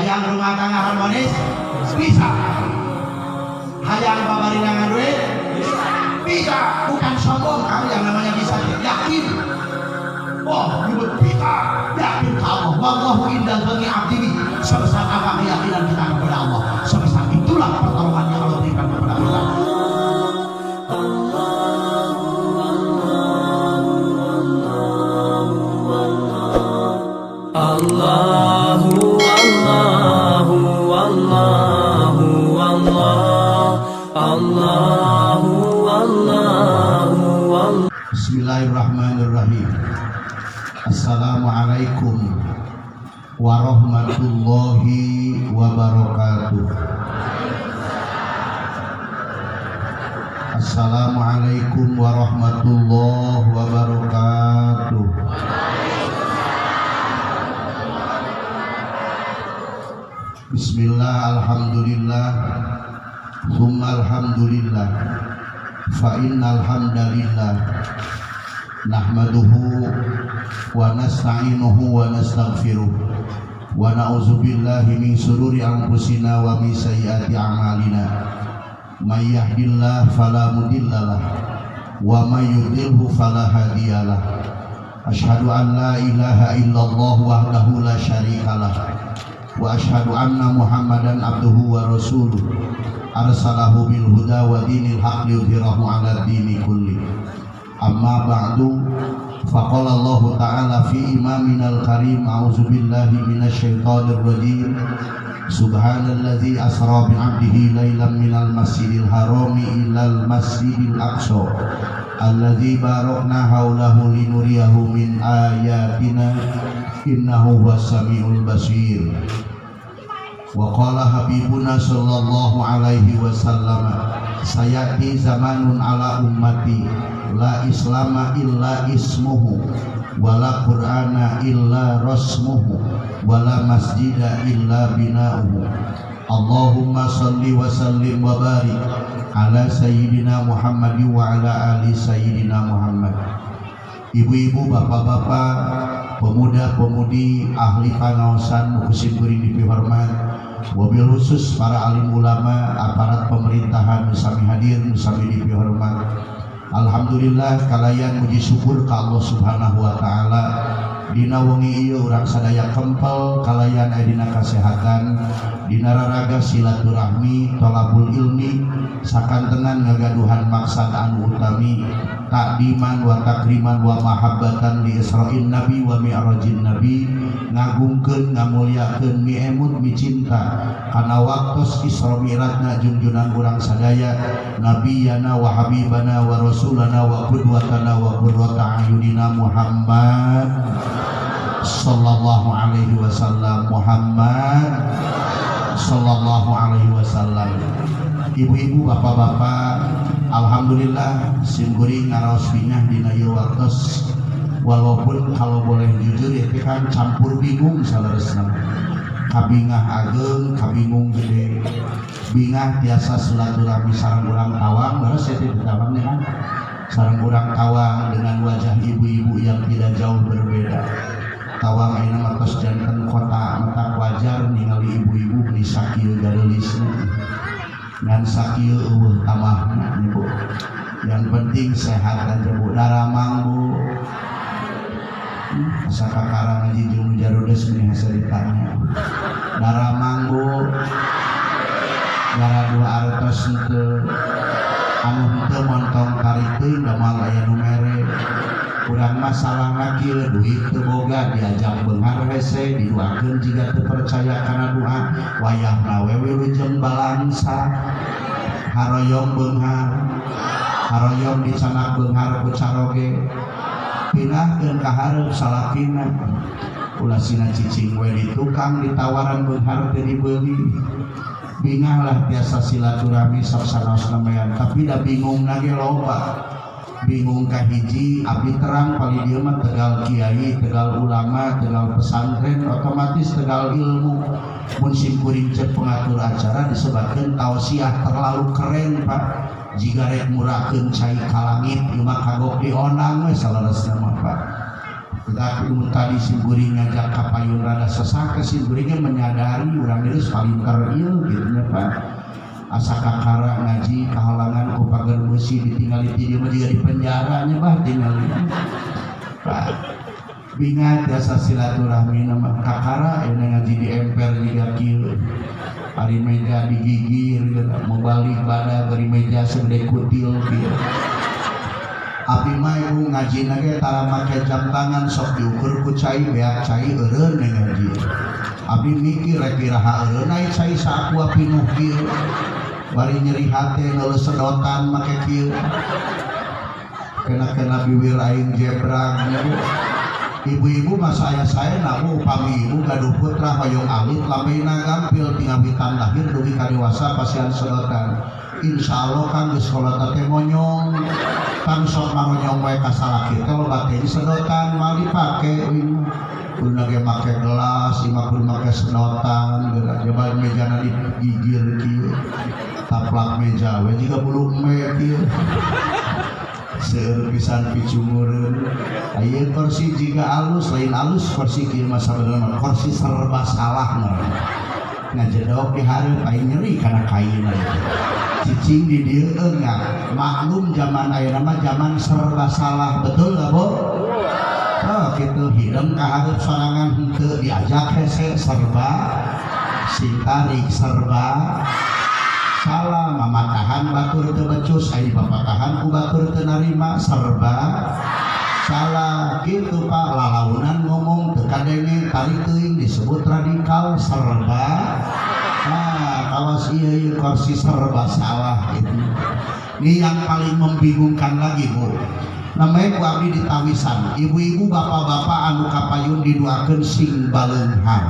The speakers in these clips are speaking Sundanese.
Hayang rumah tangga harmonis? Bisa. Hayang babarinangan duit? Bisa. Bisa. Bukan sombong kamu yang namanya bisa, yakin. Oh, nyebut bisa, yakin ke Allah. Wallahu inda dzanni abdihi. Sebesar apa keyakinan kita kepada Allah, sebesar itulah pertolongan yang Allah berikan kepada kita. Allahu Allahu Allahu Allah Allahu Allahu Allah. Bismillahirrahmanirrahim. Assalamualaikum warahmatullahi wabarakatuh. Assalamualaikum warahmatullahi wabarakatuh. Bismillah, alhamdulillah, thumma alhamdulillah, fa innal hamdalillah, nahmaduhu wa nasta'inuhu wa nastaghfiruh, wa na'udzubillahi min sururi anfusina wa min sayyiati a'malina. May yahdihillahu fala mudhillalah wa may yudlilhu fala hadiyalah. Asyhadu an la ilaha illallah wahdahu la syarikalah wa asyhadu anna Muhammadan abduhu wa rasuluh arsalahu bil huda wa dinil haqq liyudhhirahu 'ala dini kulli. Amma ba'du, faqala Allah ta'ala fi imaminal karim, a'udzu billahi minasyaitonir rajim. Subhanalladzi asra bi'abdihi lailan minal masjidil harami ilal masjidil aqsa alladzi barakna haulahu linuriyahu min ayatina innahu huwas samiul basir. Wa qala habibuna sallallahu alaihi wasallam, sayati zamanun ala ummati la islama illa ismuhu wala qur'ana illa rasmuhu wala masjida illa bina'uhu. Allahumma salli wa sallim wa barik ala sayyidina Muhammad wa ala ali sayyidina Muhammad. Ibu-ibu, bapak-bapak, pemuda-pemudi, ahli pangaosan, mukusim kuring dipihormat, wabil khusus para alim ulama, aparat pemerintahan, sami hadir, sami dipihormat. Alhamdulillah kalayan muji syukur ka Allah Subhanahu wa taala. Dina wengi ieu urang sadaya kempel kalayan aya dina kasehatan, dina raraga silaturahmi, tolabul ilmi, sakantenan ngagaduhan maksad anu utami, takdiman wa takriman wa mahabbatan li Isra'in Nabi wa mi'rajin Nabi, ngagungkeun ngamulyakeun miemut micinta kana waktos Isra Mi'rajna junjunan urang sadaya nabiyana wa habibana wa rasulana wa qudwatana wa qurrata ayunina Muhammad sallallahu alaihi wasallam. Muhammad sallallahu alaihi wasallam. Ibu-ibu, bapak-bapak, alhamdulillah simkuring ngaraos bingah dina ieu waktos. Walaupun kalau boleh jujur ya kan campur bingung saleresna. Kabingah ageng, kabingung gede. Bingah tiasa silaturahmi sareng urang Tawang, leres ya teh Tawang kan. Sareng urang Tawang dengan wajah ibu-ibu yang tidak jauh berbeda. Tawang ayeuna mah tos janten kota, matak wajar ningali ibu-ibu beli sakieu gareulisna. Ngan sakieu eueuh tamahna nih Bu. Yang penting sehat aja Bu. Daramang Bu. Asa kakara ngaji jeung jarudes meni hese ditanya. Daramang Bu. Gara dua artos henteu. Anu henteu montong tarik teuing da moal aya nu mere. Urang masalahna kieu duit teu boga diajak beunghar hese diduakeun jiga teu percaya kana doa wayahna we wilujeng balangsa haroyong beunghar haroyong dicanak beunghar ku caroge pindahkeun ka hareup salakina ulah sina cicing we di tukang ditawaran beunghar teu dibeuli. Bingah lah biasa silaturahmi sok sanaos namayan tapi da bingung ge loba. Bingung kahiji abdi terang paling dieu mah tegal kiai, tegal ulama, tegal pesantren, otomatis tegal ilmu. Mun simkuring cek pengatur acara disebutkeun tausiah terlalu keren Pak. Jiga rek murakeun cai ka langit ieu mah kagok dionang we saleresna mah Pak. Tetapi mun tadi simkuring ngajak ka payun rada sesah, simkuringnya menyadari urang geus palinter ieu gitu nya, Pak. Asa kakara ngaji kahalangan ku pagar besi, ditinggali ti dieu mah jiga di penjara nya, bah, tingali. Pak, bingat jasa silaturahmi mah kakara ini ngaji di emper jiga kieu. Ari meja digigir gitu, mau balik badak dari meja segede kutil kieu. Abi mah, Ibu, ngaji ge tara make jam tangan, sok diukur ku cai, beak cai eureun ngaji. Abi mikir rek iraha eureun ai cai saaqua pinuh kieu. Bari nyeri hate neuleus sedotan make kieu. Kena-kena bibir aing jebrang nya, Bu. Ibu-ibu mah saya na, Bu, upami ibu gaduh putra hoyong alit lambeyna gampil, tingawitan lahir dugi ka dewasa pasihan sedotan. Insya Allah kan geus kolot teh monyong kan, sok maronyong wae ka salaki teh, loba teh sedotan moal dipake uing mah. Kudu ge make gelas, imah kudu make sedotan geura coba mejana digigir kieu. Taplak meja we jiga bulu me kieu. Seueur pisan picungureun. Aya kursi jiga alus, lain alus kursi kieu mah, sabenerna kursi serba salah ngaranna. Ngajedog di hareup aing nyeri kana kaina itu. Cicing di dieu enggak. Maklum zaman ayeuna mah zaman serba salah, betul gak, Bu? Oh, gitu hidung ka hareup sorangan henteu diajak hese serba sing tarik serba salah, mamatahan batur teu becus ai dipapatahan ku batur teu narima serba salah gitu, Pak. Lalaunan ngomong teu kadenge, tarik teuing disebut radikal serba. Nah, kawas ieu ieu kursi serba salah gitu. Ini yang paling membingungkan lagi, Bu, namanya ku abdi ditawisan ibu-ibu bapak-bapak anu kapayun didoakeun sing baleunghar.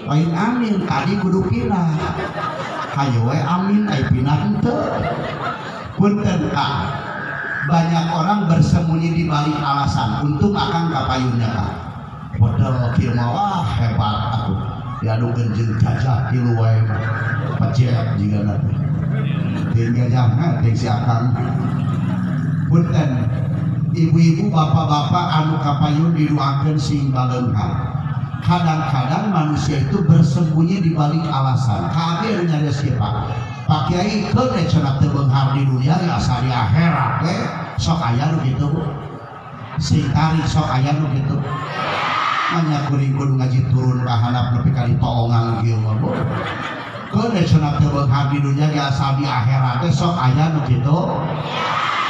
Lain amin tadi kudu pindah, hayo we amin ai pindah henteu. Punten, Kak, banyak orang bersembunyi di balik alasan. Untung akang kapayunnya, Kak, model kieu mah, wah, hebat aku diadukeun jeung gajah tilu wae mah pejet jiga nanti ting gajahna ting si akang. Punten, ibu-ibu bapak-bapak anu kapayun didoakeun sing baleunghar, kadang-kadang manusia itu bersembunyi di balik alasan. Kabeh anu nyarios kieu, Pak, Pak Kiai, keun we cenah teu beunghar di dunia ge asa di akhirat we. Sok aya nu kitu, Bu? Sing tarik, sok aya nu kitu? Manya kuring kudu ngaji turun ka handap nepi ka ditoongan kieu mah, Bu. Keun we cenah teu beunghar di dunia ge asal di akhirat teh. Sok aya nu kitu?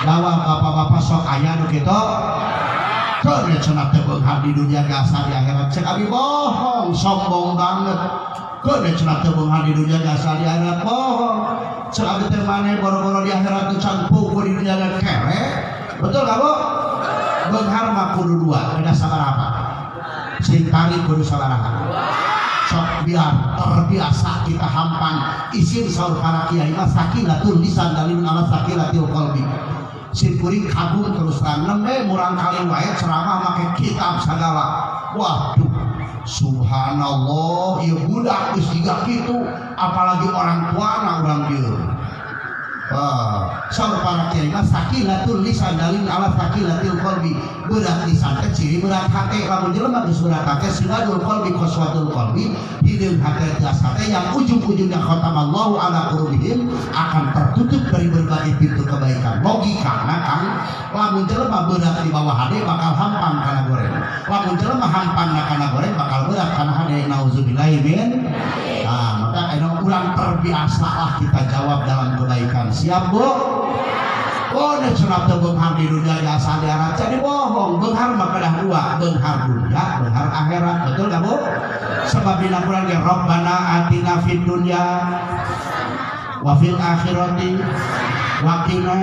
Jawab, bapak-bapak, sok aya nu kitu? Keun we cenah teu beunghar di dunia ge asal di akhirat. Cek abi bohong, sombong banget. Keun we cenah teu beunghar di dunia ge asal di akhirat, bohong. Cek abi teh maneh boro-boro di akhirat teu can puguh di dunia ge kere. Betul gak, Bu? Beunghar mah kudu dua, beda sabaraha? Sing tarik, kudu sabaraha? Sok biar terbiasa kita hampang isin. Saur para kiai mah sakilatul lisan dalilun ala sakilatil qalbi. Sim kuring kagum terus terang, nembe murang kali wae ceramah make kitab sagala. Waduh, subhanallah, ieu budak geus jiga kitu, apalagi orang tuana urang dieu. Wah, saur para kiai mah sakilatul lisan dalil ala sakilatil qalbi. Berat lisan teh ciri berat hate. Lamun jelema geus berat hate, siwadul qalbi qaswatul qalbi, hideung hate teas hate, yang ujung-ujungnya khatamallahu ala qulubihim, akan tertutup dari berbagai pintu kebaikan. Logikana, Kang, lamun jelema berat di bawah hade bakal hampang kana goreng. Lamun jelema hampang kana goreng bakal berat kana hade. Nauzubillahi min. Nah, maka anu urang terbiasa lah kita jawab dalam kebaikan. Siap, Bu? Oh, dan cenah teu beunghar di dunia jasa di akhirat. Jadi bohong. Beunghar mah kedah dua, beunghar dunia, beunghar akhirat. Betul gak, Bu? Sebab dina Quran ge Rabbana atina fid dunya wa fil akhirati wa qina.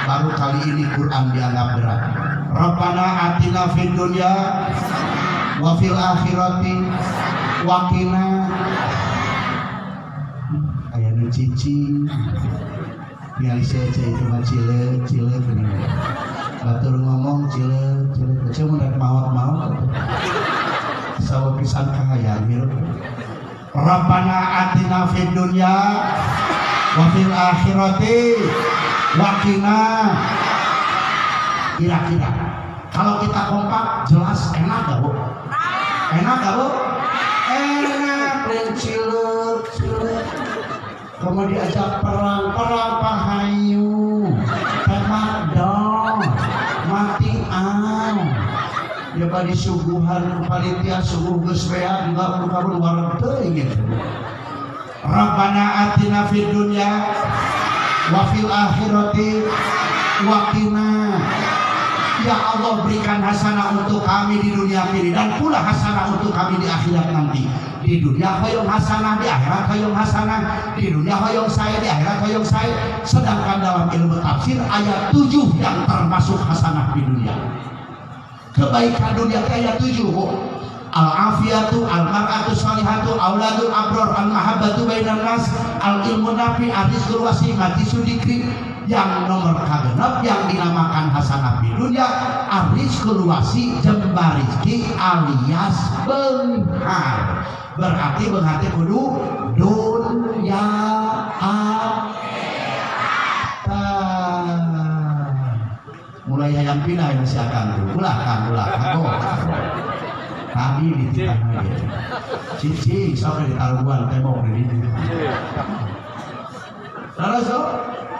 Baru kali ini Quran dianggap berat. Rabbana atina fid dunya wa fil akhirati wa qina. Aya nu cicing ningali saya itu mah cileuk cileuk geuning. Batur ngomong cileuk cileuk, ceu mun rek maot-maot sawa pisan kahayang hirup. Rabbana atina fid dunya wa fil akhirati wa qina. Kira-kira kalau Kalau kita kompak, jelas enak gak, Bu? Enak gak, Bu? Enak, lain cileuk cileuk. Kamu diajak perang, perang pahayu, tembak dong, mati am. Ya badi suguhan panitia suguh geus beak enggak kabur wareg teuing gitu. Rabbana atina fid dunya wa fil akhirati wa qina. Ya Allah, berikan hasanah untuk kami di dunia ini dan pula hasanah untuk kami di akhirat nanti. Di dunia hoyong hasanah, di akhirat hoyong hasanah. Di dunia hoyong saya, di akhirat hoyong saya. Sedangkan dalam ilmu tafsir ayat 7 yang termasuk hasanah di dunia. Kebaikan dunia ayat 7, Bu. Al-afiyatu, al-mar'atu salihatu, auladul abror, al-mahabbatu bainan nas, al-ilmu nafi, ar-rizqul wasi, majlisu dzikri. Yang nomor kagenep yang dinamakan hasanah di dunia ar-rizqul wasi, jembar rizki alias benghar. Berarti benghar teh kudu dunia akhirat. Mulai hayang pindah ya si akang tuh. Ulah, Kang, ulah, kagok. Tadi dititah lagi. Cicing sok ditaruhan tembok di dieu. Lalu so,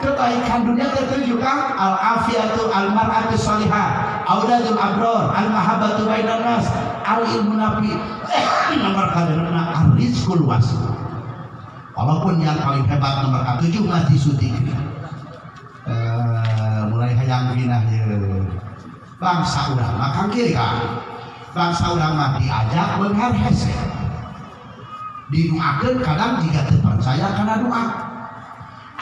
kebaikan dunia tertuju kan al afiyatu, al mar'atu salihah, auladul abror, al mahabbatu bainan nas, al ilmu nafi, nomor kagenepna ar rizqul wasi. Walaupun yang paling hebat nomor ketujuh majlisu dzikri. Mulai hayang pindah ye. Bangsa urang mah kang kiri kan. Bangsa urang mah diajak beunghar hese. Didoakeun kadang jika teu percaya kana doa.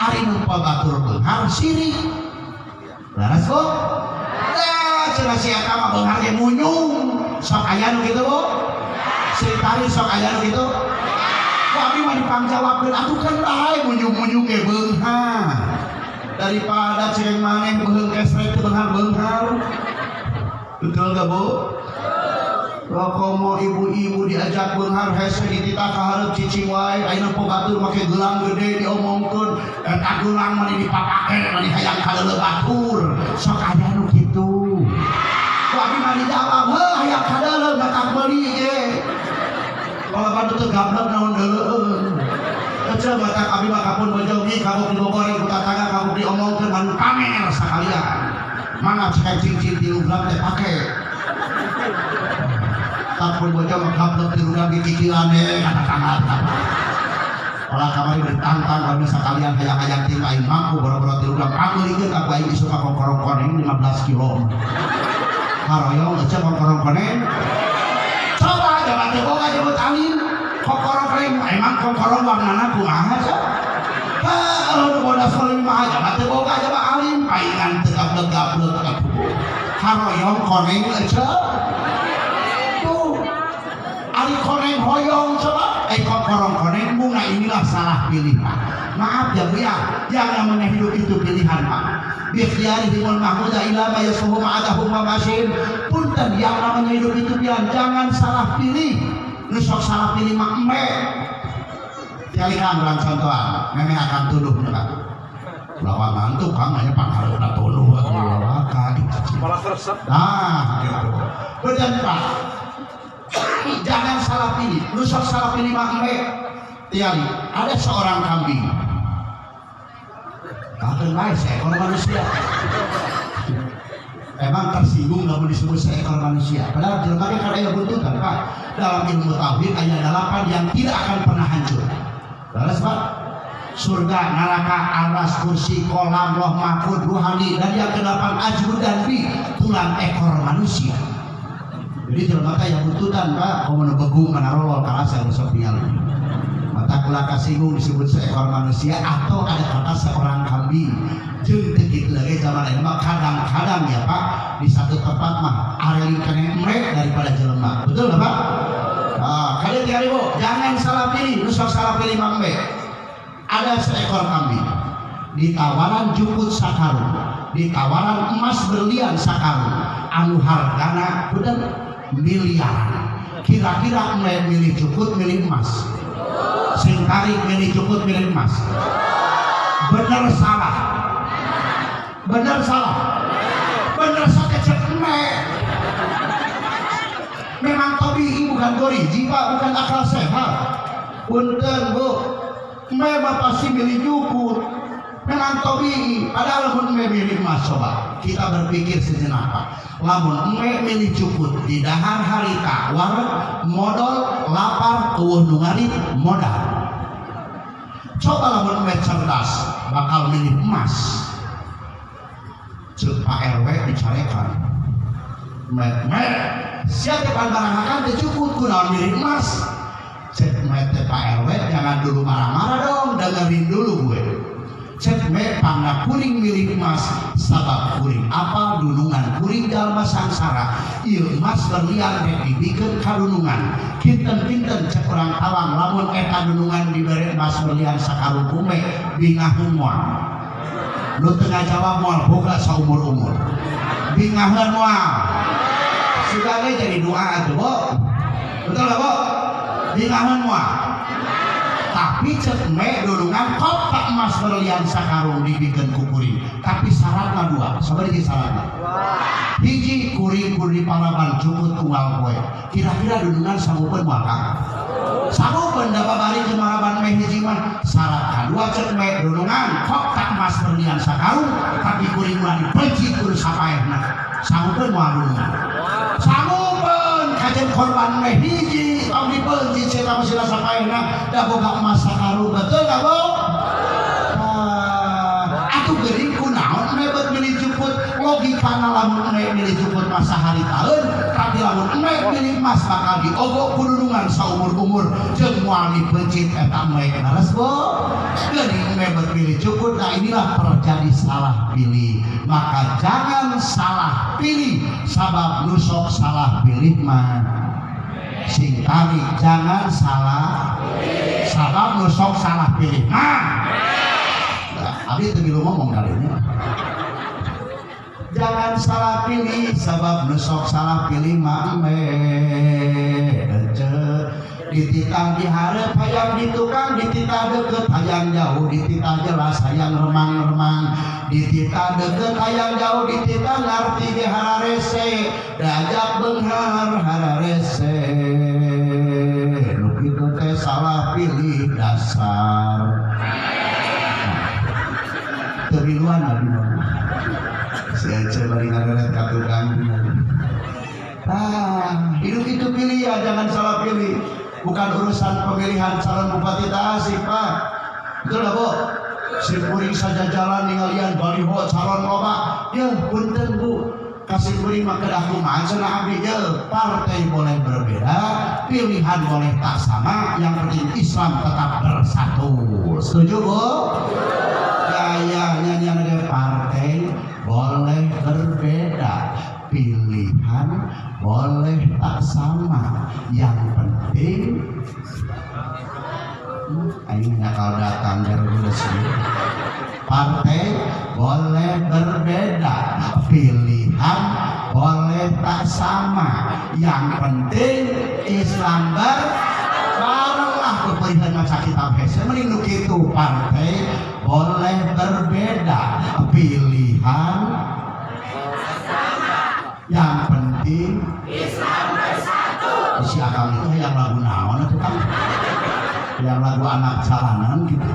Ari nempo batur beunghar sirik. Laras, Bu? Nah, cenah si eta mah beunghar ge munyung. Sok aya nu kitu, Bu? Sri sok aya nu kitu? Ku abdi mah dipangjawabkeun atuh kan bae munyung-munyung ge beunghar. Daripada cireng maneh beuheung kesrek teu beunghar-beunghar. Betul gak, Bu? Komo ibu-ibu diajak beunghar hese, dititah ka hareup cicing wae. Ayeuna po batur make gelang gede diomongkeun eta gelang mah dipapake mah hayang kadeuleu batur. Sok aya nu kitu. Ku abdi mah dijawab, heuh, hayang kadeuleu matak meuli ge. Kalau batu teu gablek naon deuleueun. Ece matak abdi mah kapun bojogi, kabuk dibogori ku tatangga, kabuk diomongkeun manu pamer sakalian. Mana cek cincin 3 gram teh pake. Takpun bojo mah gablek 3 gram dicicilan deh ka tatangga. Olah kamari ditantang kalau sakalian hayang-hayang tim aing mampu boro-boro 3 gram pangeulikeun ka ku aing isuk ka kongkorong koneng 15 kilo. Haroyong ece kongkorong koneng. Coba jabat teh boga jebut alim. Kongkorong koneng emang kongkorong warnana kumaha sok? Heuh, nu bodas koneng mah jabat teh boga jabat alim paingan teu gablek-gablek atuh. Haroyong koneng ece. Tuh. Ari koneng hoyong coba, kongkorong koneng bunga inilah salah pilih, Pak. Maaf ya, Bu ya, yang namanya hidup itu pilihan, Pak. Bikhtiyarihimul mahmuda ila ma yasuhu ma'adahum wa masyim. Punten, yang namanya hidup itu pilihan, jangan salah pilih. Nu sok salah pilih mah embe. Tiali kang urang contohan, memeh akan tuduh nya, Kang. Lawan mantu kang nya pangharepna tuduh atuh lawaka gitu. Malah resep. Nah, gitu. Bener, Pak. Jangan salah pilih. Nu sok salah pilih mah embe. Tiali, ada seorang kambing. Bahkan baik seekor manusia. Emang tersinggung nggak boleh disebut seekor manusia. Padahal jelema ge kan aya buntutan, Pak. Dalam ilmu tauhid aya 8 yang tidak akan pernah hancur. Laras, Pak? Surga, neraka, aras, kursi, kolam, loh mahfud, ruhani, dan yang kedelapan ajru dan bi, tulang ekor manusia. Jadi jelema teh aya buntutan, Pak. Komo nu begung kana rolol karasa nu sok ningali. Mata kula kasinggung disebut seekor manusia atau ada kata seorang kambing. Jeung teu kitu lagi zaman ayeuna mah kadang-kadang ya, Pak, di satu tempat mah areling keneh emrek daripada jelema. Betul nggak, Pak? Ah, kalian tiga ribu, jangan salah pilih, nu sok salah pilih mah embe. Ada seekor kambing ditawaran jukut sakarung, ditawaran emas berlian sakarung, anu hargana bener miliaran. Kira-kira embe milih jukut milih emas? Sing tarik milih jukut milih emas? Bener salah? Bener salah? Bener sok cek embe. Memang tabii, bukan goriji, Pak, bukan akal sehat. Punten, Bu, memang pasti milih jukut. Memang tabii. Padahal lamun milih emas, coba kita berpikir sejenak, Pak. Lamun milih jukut di dahar harita wareg, modal lapar, euweuh nu ngarit, modal. Coba lamun cerdas bakal milih emas. Cek Pak RW dicarekan, "Met, met, siapa depan barang akan teh jukut, kunaon milih emas?" Cek met teh, "Pak RW jangan dulu marah-marah dong, dengerin dulu gue." Cek me, "Pangna kuring milih emas sabab kuring apa dunungan kuring jalma sangsara. Ieu emas berlian rek dibikeun ka dunungan. Kinten-kinten cek urang Tawang, lamun eta dunungan dibere emas berlian sakarung ku me, bingaheun moal?" Nu teu ngajawab moal boga saumur-umur. Bingaheun moal? Sugane jadi doa atuh, Bu. Betul gak, Bu? Bingaheun moal? Tapi cek me, "Dunungan kotak emas berlian sakarung dibikeun ku kuring, tapi syaratna dua." Sabaraha syaratna? Hiji, kuring kudu diparaban cukut unggal poe. Kira-kira dunungan sanggupeun moal, Kang? Sanggupeun da babari jeung maraban meh hiji mah. Syarat kadua cek me, "Dunungan kotak emas berlian sakarung, tapi kuring ulah dipencit kudu sapaehna." Sanggupeun moal dunungan? Sanggupeun. Kajen korban meh hiji, tong dipencit saya masih sapaehna, da boga emas sakarung. Betul gak, Bu? Ah, atuh geuring kunaon me bet milih jukut? Logikana lamun me milih jukut masa hari tahun, tapi lamun me milih emas bakal diogok ku dunungan saumur-umur jeung moal dipencit eta me. Leres, Bu? Geuning me bet milih jukut. Nah, inilah terjadi salah pilih. Maka jangan salah pilih, sabab nu sok salah pilih mah sing kami. Jangan salah, sabab nu sok salah pilih mah. Nah, abdi teu milu ngomong kali ini. Jangan salah pilih, sabab nu sok salah pilih mah me. Dititah dihareup hayang di tukang, dititah deket hayang jauh, dititah jelas hayang remang-remang, dititah deket hayang jauh, dititah ngarti ge hararese, diajak beunghar hararese. Nu kitu teh salah pilih dasar. Teu miluan abdi mah. Si Ece bari ngareret ka tukang. Ah, hidup itu pilih ya, jangan salah pilih. Bukan urusan pemilihan calon bupati Tasik, Pak. Betul nggak, Bu? Si kuring saja jalan ningalian baliho calon loba. Ya, punten, Bu. Kasih kuring mah kedah kumaha cenah abdi ya. Partai boleh berbeda, pilihan boleh tak sama, yang penting Islam tetap bersatu. Setuju, Bu? Gaya nyanyian ada partai boleh berbeda, pilihan boleh tak sama, yang penting aing kalau datang dari sini. Partai boleh berbeda, pilihan boleh tak sama, yang penting Islam barenglah. Pilihan maca kitab hese mending nu kitu. Partai boleh berbeda, pilihan, yang penting Islam bersatu. Si Akang itu yang lagu naon itu kan, yang lagu anak jalanan gitu.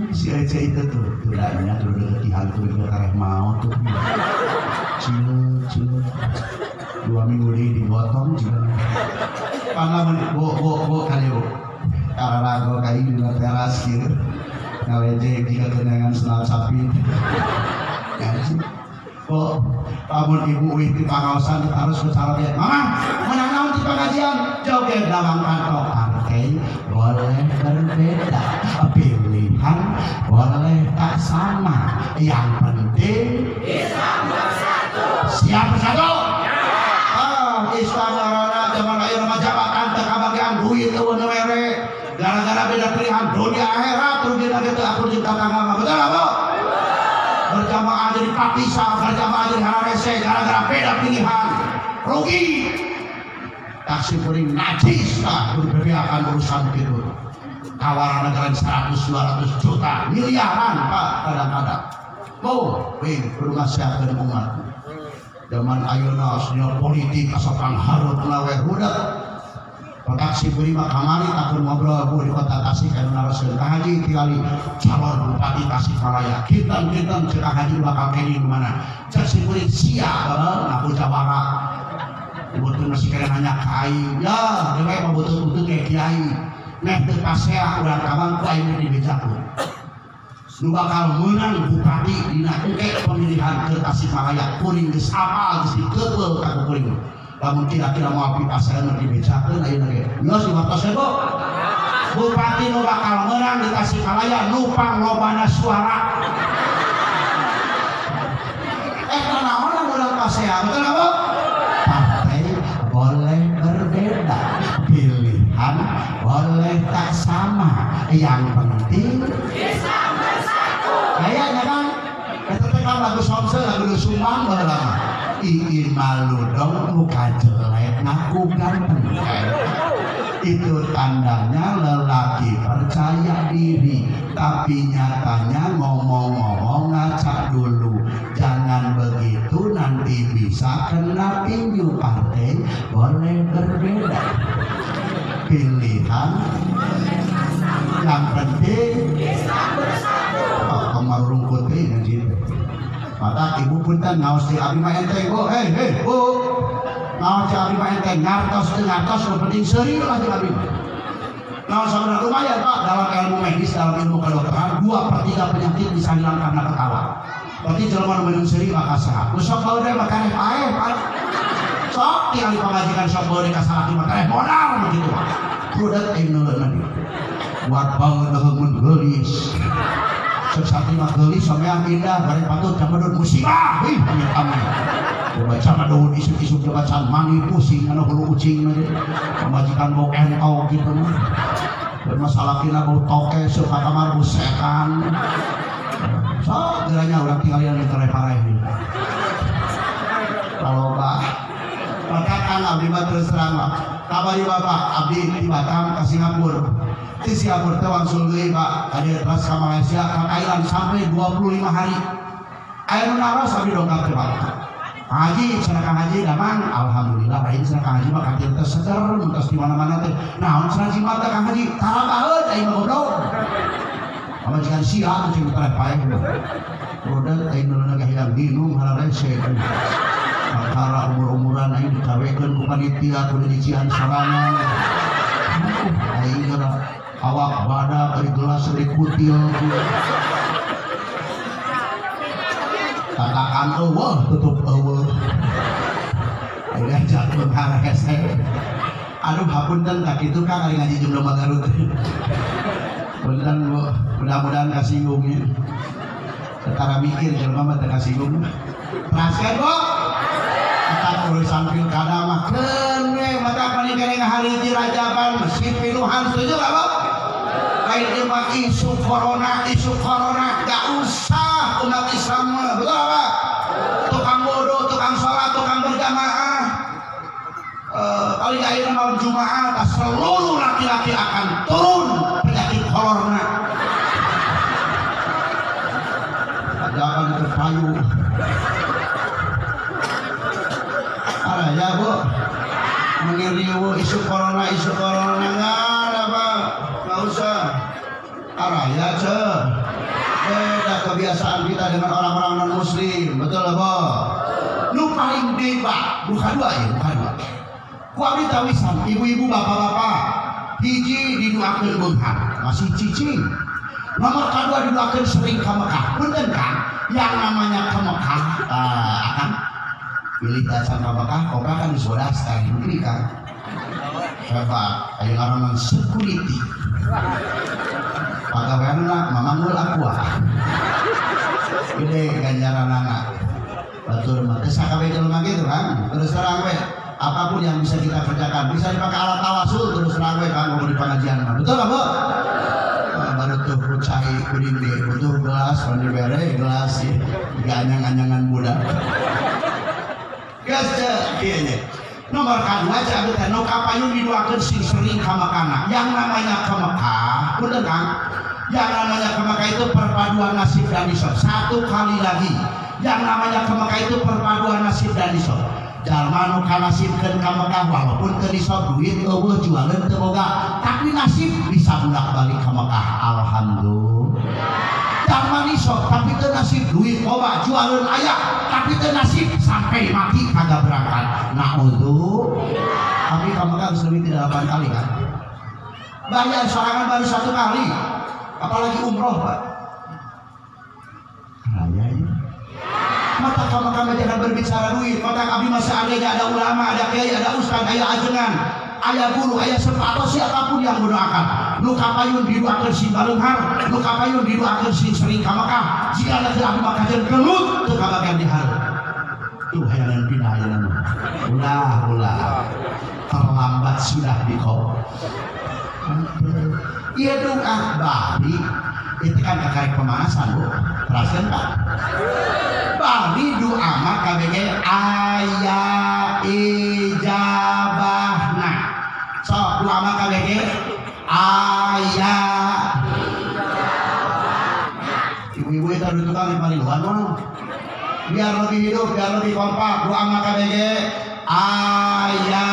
Si Ece itu tuh tidaknya tuh udah ketihan tuh udah kareh mau tuh cil cil 2 minggu di digotong juga karena bo bo bo kali bo karena lagu kayak di teras gitu ngaleje jika kenangan senal sapi ya sih. Oh, lamun ibu uih di pangaosan harus bicara dia, "Mama, menang naon di pengajian?" Joget lawang kantor. Partai boleh berbeda, pilihan boleh tak sama, yang penting Islam bersatu. Siap bersatu? Ah, Islam ngaranna zaman ayeuna mah jabatan teu kabagian, duit euweuh nu mere. Gara-gara beda pilihan dunia akhirat rugi ge teu akur jeung tetangga mah. Betul apa? Berjamaah jadi papisah, berjamaah jadi hararese gara-gara beda pilihan. Rugi. Taksi kuring najis lah berbedakan urusan gitu. Tawaran negara 100 200 juta, miliaran, Pak, kadang-kadang. Oh, wih, kudu ngasihatkeun umat. Zaman ayeuna asunya politik asa panghareup we budak. Bapak si beri mah kamari takut ngobrol bu di kota Tasik anu naroskeun Kang Haji tingali calon bupati Tasikmalaya. Kinten-kinten cek Kang Haji bakal kenging mana? Cek si beri sia ngaku jawara. Butuh masih kena nanya ka aing. Ya, dewek mah butuh-butuh kayak kiai. Neh teu pasea urang kabang ku aing dibejakeun. Nu bakal menang bupati dina engke pemilihan ke Tasikmalaya kuring geus apal geus dikeupeuh ka kuring. Lamun kira-kira moal pipasean mah dibejakeun ayeuna ge. Geus diwartos we, Bu. Bupati nu bakal menang di Tasikmalaya nu panglobana suara. Naon urang pasea, betul nggak, Bu? Partai boleh berbeda, pilihan boleh tak sama, yang penting Islam bersatu. Kayaknya kan, eta teh kan lagu Somse, lagu nu sumbang baheula mah. Iin malu dong, muka jelek ngaku ganteng. Itu tandanya lelaki percaya diri, tapi nyatanya ngomong-ngomong ngaca dulu. Jangan begitu, nanti bisa kena tinju. Partai boleh berbeda, pilihan yang penting Islam bersatu. Oh, kamar rungkut teh ngaji teh. Maka ibu punten ngaos di abdi mah enteng, Bu. Hei, hei, Bu. Ngaos di abdi mah enteng, ngartos teu ngartos nu penting seuri lah di abdi. Ngaos sabenerna lumayan, Pak, dalam ilmu medis, dalam ilmu kedokteran, 2/3 penyakit bisa hilang karena ketawa. Berarti jelema nu meunang seuri maka sehat. Nu sok bae mah kareh paeh, Pak. Sok tinggal pamajikan sok bae ka salaki mah kareh modal begitu, Pak. Budak aing neuleuna dia. Buat baeud mun geulis. Cek santri mah geulis someah indah bari patut camedut musibah. Ih, amit amit. Coba camedut isuk-isuk coba can mandi pusing anu hulu ucing mah. Pamajikan bau entog gitu mah. Bermasalah kina bau toke suka kamar bau setan. Sok geranya urang tinggalin di pareh nih. Kalau Pak, maka kan abdi mah terus terang Pak. Kabari Bapak, abdi di Batam ke Singapura. Di Singapura teh wangsul deui Pak, kadieu terus ka Malaysia, ka Thailand sampai 25 hari. Aya nu naros abdi dongkap teh Pak. Kang Haji, cenah Kang Haji damang, alhamdulillah lain cenah Kang Haji mah katir teh seger, mentos di mana-mana teh. Naon cenah jimat teh Kang Haji? Tarabaheun aing mah goblok. Pamajikan sia cing teh paeh. Udah aing nu hayang minum hararese. Perkara umur-umuran aing dikawekeun ku panitia kudu nyician sorangan. Aing geura awak badak ari gelas ari kutil. Katakan eueuh tutup eueuh. Aing ajak harese. Aduh hapunten tak kitu Kang ari ngaji jumlah Garut. Punten Bu, mudah-mudahan kasinggung ya. Setara mikir jelema mah teu kasinggung. Teraskeun Bu. Eta urusan pilkada mah keun we maka paling kene ngahariji rajaban mesin piluhan setuju gak Bu? Lain ieu mah isu corona gak usah umat Islam mah, betul apa? Tukang bodoh, tukang sholat, tukang berjamaah. Kali akhir malam Jumat seluruh laki-laki akan turun penyakit corona. Jangan terpayu. Ada ya Bu, mengiriu isu corona nggak ada Pak, nggak usah. Araya ce, beda kebiasaan kita dengan orang-orang non muslim, betul Bu? Nu paling debat, bukan dua ya, bukan dua. Ku abdi tawisan, ibu-ibu, bapak-bapak, hiji diduakeun beunghar, masih cicing. Nomor kedua diduakeun sering ke Mekah. Punten Kang, yang namanya ke Mekah, akan pilih tacan ke Mekah, kopra kan geus bodas teh, negeri Kang. Hebat, aya ngaranna security. Pagaweanna mamanggul aqua. Gede ganjaranana. Batur mah teu sakabeh jelema gitu Kang. Terus terang we, apapun yang bisa kita kerjakan bisa dipakai alat tawasul terus terang we Kang mau di pengajian mah. Betul nggak Bu? Baru tuh cai kuning deh, butuh gelas, kalau dibere gelas ya, tiga anyang-anyangan budak. Geus cek, kieu nya. Nomor kadua cek abdi teh nu kapayun didoakeun sing sering ka Mekah. Yang namanya ke Mekah, punten Kang. Yang namanya ke Mekah itu perpaduan nasib dan nisab. Satu kali lagi, Yang namanya ke Mekah itu perpaduan nasib dan nisab. Jalma nu kanasibkeun ka Mekah, walaupun teu nisab, duit euweuh, jualeun teu boga, tapi nasib bisa bolak-balik ka Mekah. Alhamdulillah. Jalma nisab tapi teu nasib, duit loba, jualeun aya, tapi teu nasib, sampai mati kagak berangkat. Naudzubillah. Tapi ka Mekah harus lebih tidak 8 kali kan? Bayar sorangan baru satu kali, apalagi umroh, Pak. Raya ya. Mata kamu kami jangan berbicara duit. Maka kami masih seandainya ada ulama, ada kiai, ada ustaz, aya ajengan, aya guru, aya sepa atau siapapun yang mendoakan. Nu kapayun didoakeun sing baleunghar, nu kapayun didoakeun sing sering ka Mekah. Jika ada abdi mah kajeun gelut teu kabagian di hareup. Tuh hayangan pindah hayangan. Ulah, ulah. Terlambat sudah di kau. Iya doa bari itu kan kakarek pemanasan, Bu. Perasaan, Pak. Bari doa mah KBG aya ijabahna. Sok doa mah KBG aya. Ibu-ibu itu ada tukang di paling luar mah. Biar lebih hidup, biar lebih kompak. Doa mah KBG aya.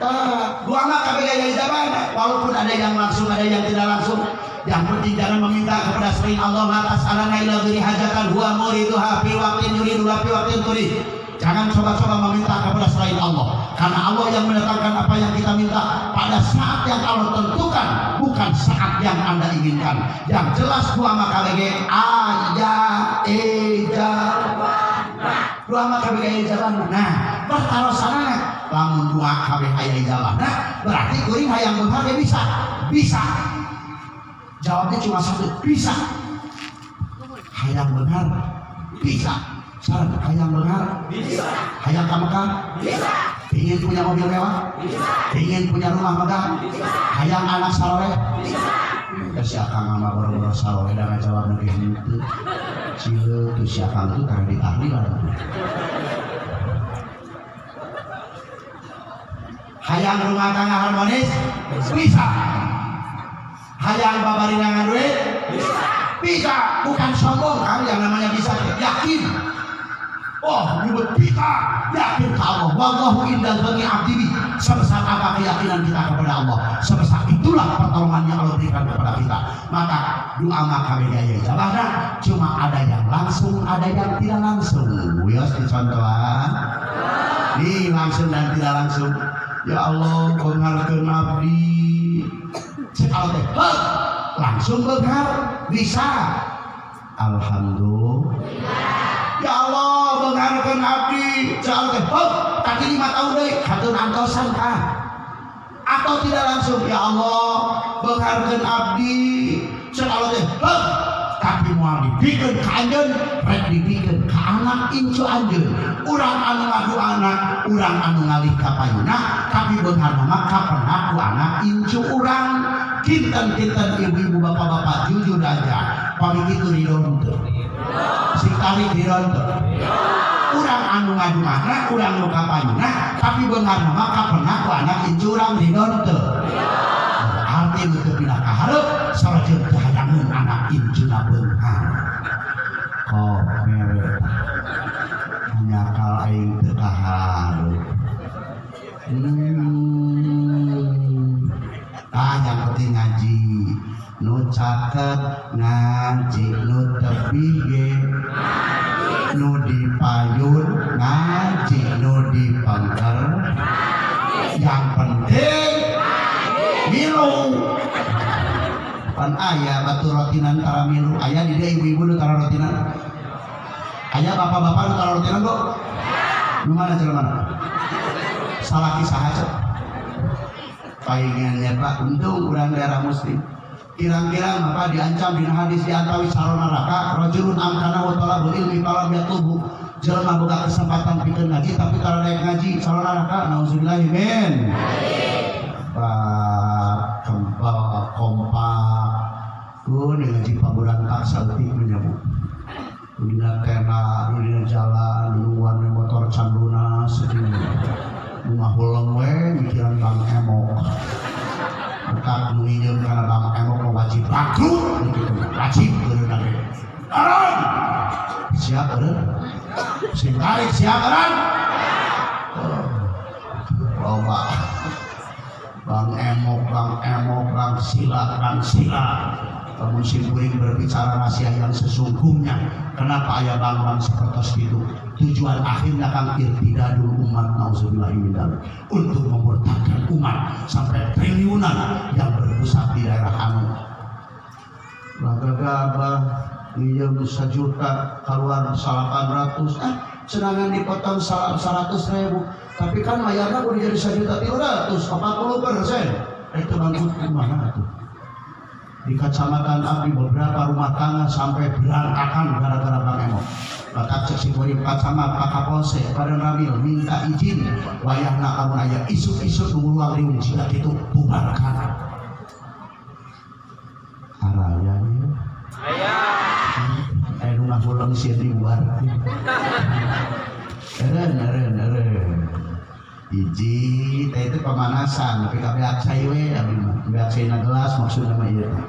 Tah, doa mah KBG aya ijabahna. Walaupun ada yang langsung, ada yang tidak langsung. Yang penting jangan meminta kepada selain Allah. La tas'alanna ila ghairi hajatan huwa muriduha fi waqtin yuridu la fi waqtin turid. Jangan coba-coba meminta kepada selain Allah. Karena Allah yang mendatangkan apa yang kita minta pada saat yang Allah tentukan, bukan saat yang Anda inginkan. Yang jelas doa maka KBG aya ijabah. Doa maka KBG aya ijabah. Nah, bertarosanana lamun doa KB aya ijabah. Nah, berarti kuring hayang beunghar ge bisa. Bisa. Jawabnya cuma satu, bisa. Hayang beunghar bisa. Saran hayang beunghar bisa. Hayang ka Mekah bisa. Ingin punya mobil mewah? Bisa. Ingin punya rumah megah? Bisa. Hayang anak saleh? Bisa. Da si akang mah boro-boro saleh da ngajawab ge henteu. Cieu tuh si akang tuh karena ditahlilan. Hayang rumah tangga harmonis? Bisa. Hayang babarinangan duit? Bisa. Bisa. Bukan sombong kan yang namanya bisa, yakin. Oh, nyebut bisa, yakin ke Allah. Wallahu inda dzanni abdi bi. Sebesar apa keyakinan kita kepada Allah, sebesar itulah pertolongan yang Allah berikan kepada kita. Maka doa maka beda ya ijabahna, cuma ada yang langsung, ada yang tidak langsung. Wios dicontohan. Nih langsung dan tidak langsung. Ya Allah, beungharkeun abdi. Cek Allah teh, heuh, langsung beunghar bisa. Alhamdulillah. Ya Allah, beungharkeun abdi. Cek Allah teh, heuh, tadi 5 tahun deui katun antosan kah? Atau tidak langsung, ya Allah, beungharkeun abdi. Cek Allah teh, heuh, tapi moal dipikeun ka anjeun, rek dipikeun ka anak incu anjeun. Urang anu ngadu anak, urang anu ngalih ka payuna, tapi beungharna mah kapendak ku anak incu urang. Kinten-kinten ibu-ibu bapak-bapak jujur aja, pami kitu ridho henteu? Sing tarik ridho henteu? Urang anu ngadu anak, urang nu ka payuna, tapi beungharna mah kapendak ku anak incu urang, ridho henteu? Berarti nu teu pindah ka hareup sareng teu hayangeun anak incuna beunghar. Kok mere nyakal aing teu ka hareup. Ah, yang penting ngaji. Nu caket ngaji, nu tebih ge nu dipayun ngaji, nu dipengker. Yang penting milu. Pan aya batu rotinan tara milu, aya di dieu ibu-ibu nu tara rotinan. Aya bapak-bapak nu tara rotinan, Bu? Nu mana jelema? Salaki saha cek? Paingannya Pak, untung urang daerah muslim. Kirang-kirang Bapak diancam dina hadis di antawi calon neraka, rajulun amkana wa talabul ilmi falam yatlubu. Jelema boga kesempatan pikeun ngaji tapi tara daek ngaji, calon neraka, nauzubillahi min. Pak kempel kompak ku ngaji paburantak saeutik menyabu. Dina tenda, dina jalan, nungguan motor canduna sedih. Nu ngahuleng we mikiran Bang Emok. Entak nu nginjeum kana Bang Emok mah wajib bangkrut gitu, wajib beunang ge. Sing tarik siapa? Loba. Bang Emok, Bang Emok, Bang Sila, Bang Sila. Namun sim kuring berbicara rahasia yang sesungguhnya. Kenapa aya bang-bang seperti itu? Tujuan akhirnya kang irtidadul umat, nauzubillah min dzalik, untuk memurtadkan umat sampai triliunan yang berpusat di daerah anu. Laga gabah iya 1 juta keluar 800, sedangkan dipotong 100 ribu, tapi kan mayarnya udah jadi 1.300.000, 40%. Itu bangkrut gimana tuh? Di kecamatan Abdi beberapa rumah tangga sampai berantakan gara-gara Bang Emok. Maka cek si kuring Pak Camat, Pak Kapolsek, Pak Ramil minta izin wayahna kamu aya isuk-isuk nunggu riung jika itu bubarkan. Araya ya. Eh, nu ngahuleng sieun dibubarkeun. Eren eren eren. Hiji teh itu pemanasan, tapi kabeak cai we abdi mah. Beak cai na gelas maksudna mah ieu teh.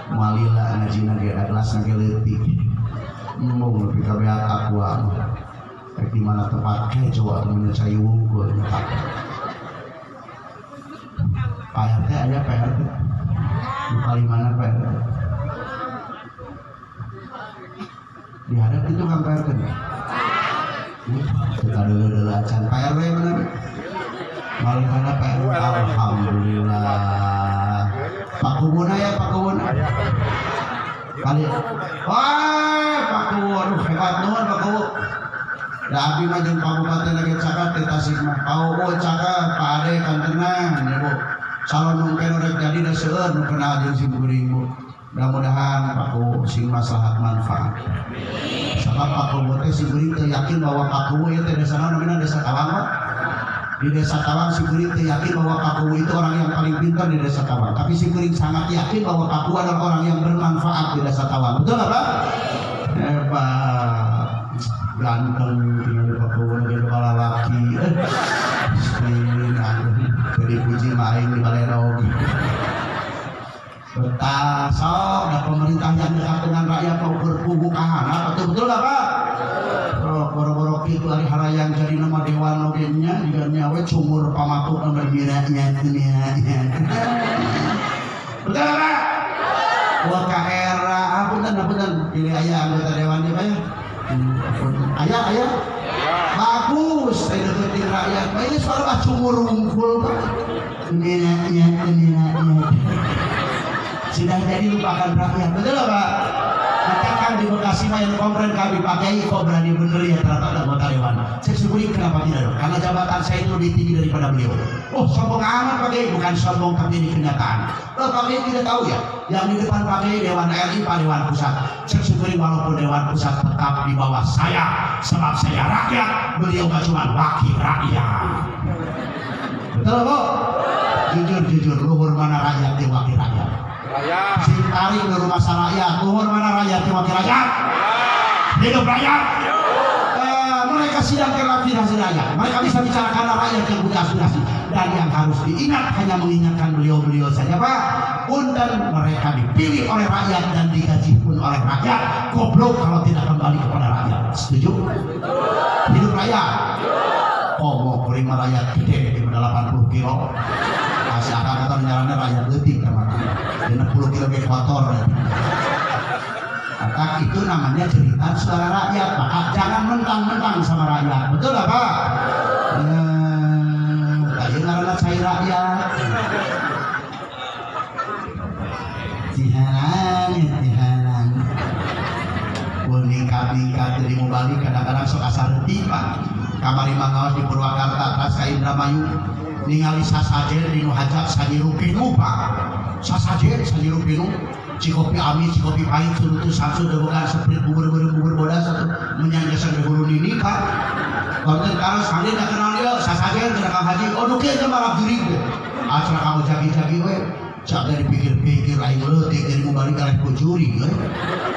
Moal lila ngajina ge da gelasna ge leutik. Embung nepi ka beak aqua mah. Rek di mana tempat kejo atau mun cai wungkul nya Pak. Pak RT aya, Pak RT. Di paling mana Pak RT? Dihadap itu kan Pak RT. Kita dulu dulu acan Pak RW mana? Maling mana Pak RW? Alhamdulillah. Pak Kubuna ya, Pak Kubuna. Kali. Wah, Pak Kubu, aduh hebat nuhun Pak Kubu. Da abdi mah jeung Pak Bupati lagi cakat di Tasik mah. Pak Ubu cakat, Pak Ade kantenan ya Bu. Calon nu engke rek jadi da seueur nu kenal jeung si kuring Bu. Mudah-mudahan Pak Kubu sing maslahat manfaat. Sebab Pak Kubu teh si kuring teh yakin bahwa Pak Kubu ieu teh desa naon namina, Desa Tawang, Pak. Di Desa Tawang si kuring teh yakin bahwa Pak Kubu itu orang yang paling pintar di Desa Tawang. Tapi si kuring sangat yakin bahwa Pak Kubu adalah orang yang bermanfaat di Desa Tawang. Betul nggak, Pak? Hebat. Ganteng tinggal di Pak Kubu lagi kepala laki. Aduh, jadi puji mah aing di balerog. Betah sok da pemerintah yang dekat dengan rakyat mau berkubu kahana, betul betul nggak, Pak? Oh, boro-boro kitu ari harayang jadi nama dewan oge nya jiga nya we cumur pamatuk nya nya nya. Betul nggak, Pak? Wah ka era, apunten apunten, pilih aya anggota dewan dia, Pak ya. Aya aya. Bagus, saya deketin rakyat. Pak ini suara mah cumur wungkul, Pak. Nya nya nya nya. Sudah jadi lupakan rakyat, betul nggak, Pak? Maka kan di Bekasi mah yang komplain kami, Pak Kiai kok berani bener ya terhadap anggota dewan. Saya syukuri, kenapa tidak dong? Karena jabatan saya itu lebih tinggi daripada beliau. Oh, sombong amat Pak Kiai, bukan sombong tapi ini kenyataan. Loh, Pak Kiai tidak tahu ya, yang di depan Pak Kiai Dewan RI, Pak Dewan Pusat. Saya syukuri walaupun Dewan Pusat tetap di bawah saya, sebab saya rakyat, beliau gak cuma wakil rakyat. Betul, Bu? Jujur jujur, luhur mana rakyat di wakil rakyat? Rakyat. Sing tarik ke rumah rakyat, luhur mana rakyat di wakil rakyat? Hidup rakyat. Eh, mereka sidang aspirasi rakyat. Mereka bisa bicara karena rakyat yang punya aspirasi. Dan yang harus diingat hanya mengingatkan beliau-beliau saja, Pak. Punten, mereka dipilih oleh rakyat dan digaji pun oleh rakyat. Goblok kalau tidak kembali kepada rakyat. Setuju? Hidup rakyat. Oh, mau terima rakyat gede di 80 kilo. Kasih akal kata nyarannya rakyat leutik sama 60 kilo ge kotor. Maka itu namanya cerita suara rakyat. Maka jangan mentang-mentang sama rakyat. Betul nggak, Pak? Eh, tadi ngaranna cai rakyat. Cihalang, cihalang. Ningkat-ningkat jadi mau balik kadang-kadang sok asa reutik, Pak. Kamari mangaos di Purwakarta tas ka Indramayu ningali sasajen di nu hajat sanyiru pinuh, Pak. Sasajen sanyiru pinuh. Cikopi amis, cikopi pahit, surutu samsu, debogan, seprit, bubur, bubur, bubur, bodas, satu menyanyi guru nini, Pak. Konten kalau sandi nggak kenal dia, sasajen kena Kang Haji, oh nu kieu malah jurig we. Acara kamu jagi-jagi we. Cak dari pikir-pikir aing leutik jadi mau balik arek ku jurig we.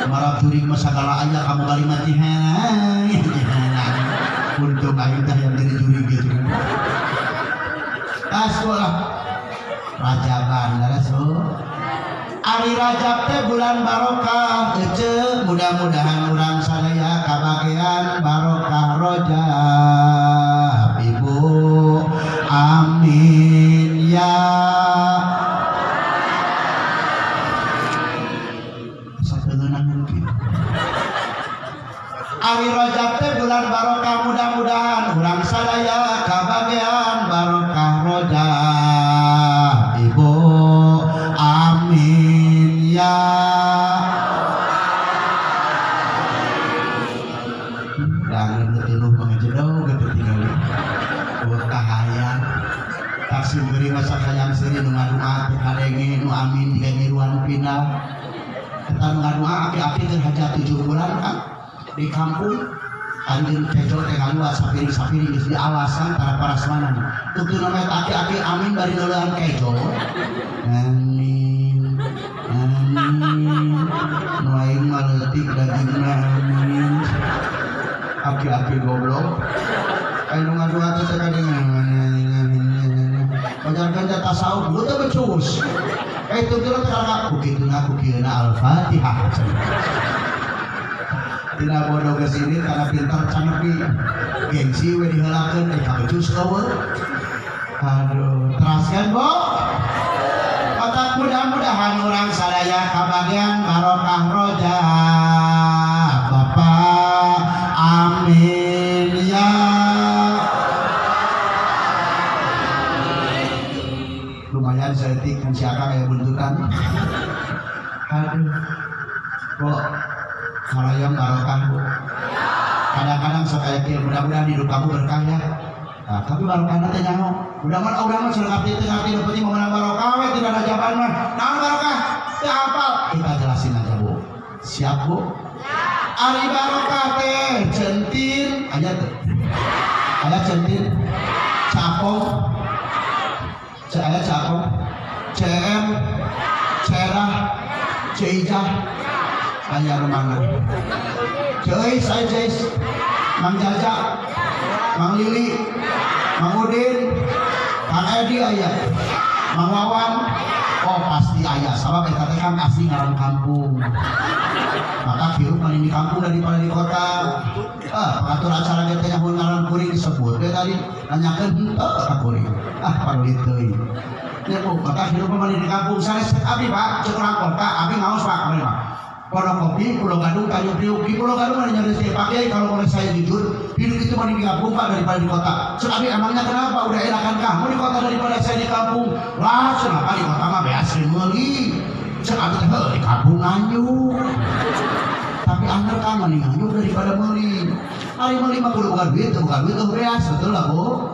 Malah jurig mah sagala aya kamu balik mati hai. Untung aing teh yang jadi jurig gitu. Tas lah. Rajaban leres Bu. Ari Rajab teh bulan barokah, ece, mudah-mudahan urang sadaya kabagean barokah. barokah Rajab Ibu, amin ya. Sateungeunangan kieu. Ari Rajab teh bulan barokah, mudah-mudahan urang sadaya kabagean barokah Rajab Ibu, amin ya. Dangan tilu mengejedog gitu tinggali. Buat kahayang. Taksim beri masa hayang seuri nu ngadua teh kadenge nu amin jiga ngiruan pindah. Eta nu ngadua aki-aki teh hajat 7 bulan kan di kampung anjeun kejo teh ngadua sapiring-sapiring geus dialasan tara parasmanan. Tungtungna mah aki-aki amin bari neuleuhan kejo. Amin. Amin. Nu aing mah leutik dagingna amin. Aki-aki goblok. Aing nu ngadua teh kadenge. Pajarkeun teh tasawuf lu teh becus. Tungtungna teh karena ku kituna ku kieuna Al-Fatihah. Tina bodoh ke sini karena pintar canepi gengsi we diheulakeun kabecus eueuh. Aduh, teraskeun Bu. Maka mudah-mudahan urang sadaya kabagian barokah Rajab Bapak, amin ya. Lumayan saeutik kan si akang aya buntutan. Aduh. Bu, hoyong barokah Bu. Kadang-kadang sok aya kieu, mudah-mudahan hidup kamu berkah ya. Nah, tapi barokahna teh nyaho. Mudah-mudahan urang mah sudah ngerti teh ngerti nu penting meunang barokah we tidak ada jawaban mah. Naon barokah? Teu hafal. Kita jelasin aja Bu. Siap Bu? Ari barokah teh centil aya teu? Aya centil? Capong? Aya capong? CM? Cerah? Ceijah? Aya rumana? Ceis, aya Ceis. Mang Jaja, Mang Lili, Mang Udin, Kang Edi aya, Mang Wawan. Oh pasti aya, sabab eta teh kan asli ngaran kampung. Maka hirup mah di kampung daripada di kota. Ah, pengatur acara ge teh nyaho ngaran kuring disebut we tadi nanyakeun henteu ka kuring. Ah, paruli teuing. Ya Bu, maka hirup mah di kampung sanes cek abi Pak, cek urang kota, abi ngaos Pak, kamari Pak. Pondok Kopi, Pulau Gadung, Tanjung Priuk, di Pulau Gadung ada nyari saya pakai. Kalau boleh saya jujur, hidup itu mending di kampung Pak daripada di kota. Cek abi emangnya kenapa? Udah enakan kamu di kota daripada saya di kampung. Lah, kenapa di kota mah beas meuli. Cek abi teh heuh di kampung nganjuk. Tapi anger kan mending nganjuk daripada meuli. Ari meuli mah kudu boga duit, teu boga duit teu beas, betul lah Bu.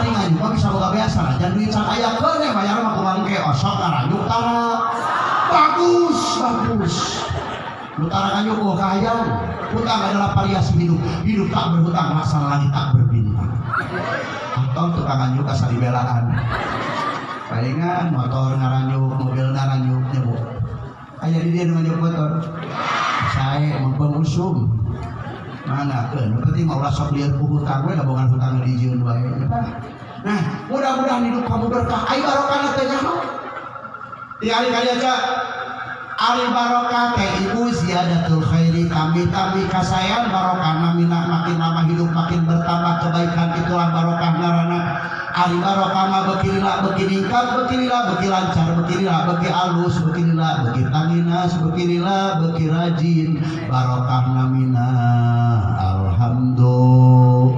Ari nganjuk mah bisa boga beas, sanajan duit can aya keun bayar mah kumaha engke osok ngaranjuk tara. Bagus, bagus. Utara nganjuk oh kahayang. Hutang adalah variasi hidup. Hidup tak berhutang, laksana langit tak berbintang. Atau tukang nganjuk asal dibelaan. Palingan motor ngaranjuk, mobil ngaranjuk nya Bu. Aya di dia nu nganjuk motor. Sae mempeng usum. Mana keun, nu penting mah ulah sok lieur ku hutang we, boga hutang dijieun wae. Nah, mudah-mudahan hidup kamu berkah. Ai barokah teh nyaho. Tinggali kali aja. Ari barokah teh ibu ziyadatul khairi, kami-kami kasayan barokah namina makin lama hidup makin bertambah kebaikan, itulah barokah ngaranna. Ari barokah mah beuki lila beuki ningkat, beuki lila beuki lancar, beuki lila beuki alus, beuki lila beuki tanginas, beuki lila beuki rajin, barokah namina alhamdulillah.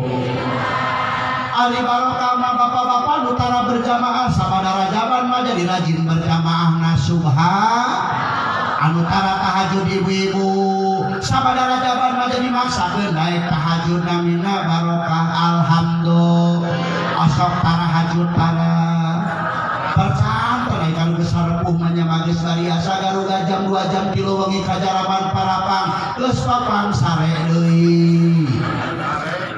Ari barokah mah bapak-bapak nu tara berjamaah sabada rajaban mah jadi rajin berjamaah nasubha. Anu tara tahajud ibu-ibu sabada rajaban mah jadi maksakeun naik tahajud namina barokah alhamdulillah. Osok tara hajud tara percanten ai kanu geus sarepuh mah nya mah geus bariasa garuga jam 2 jam 3 wengi kajaraban parapang geus papang sare deui.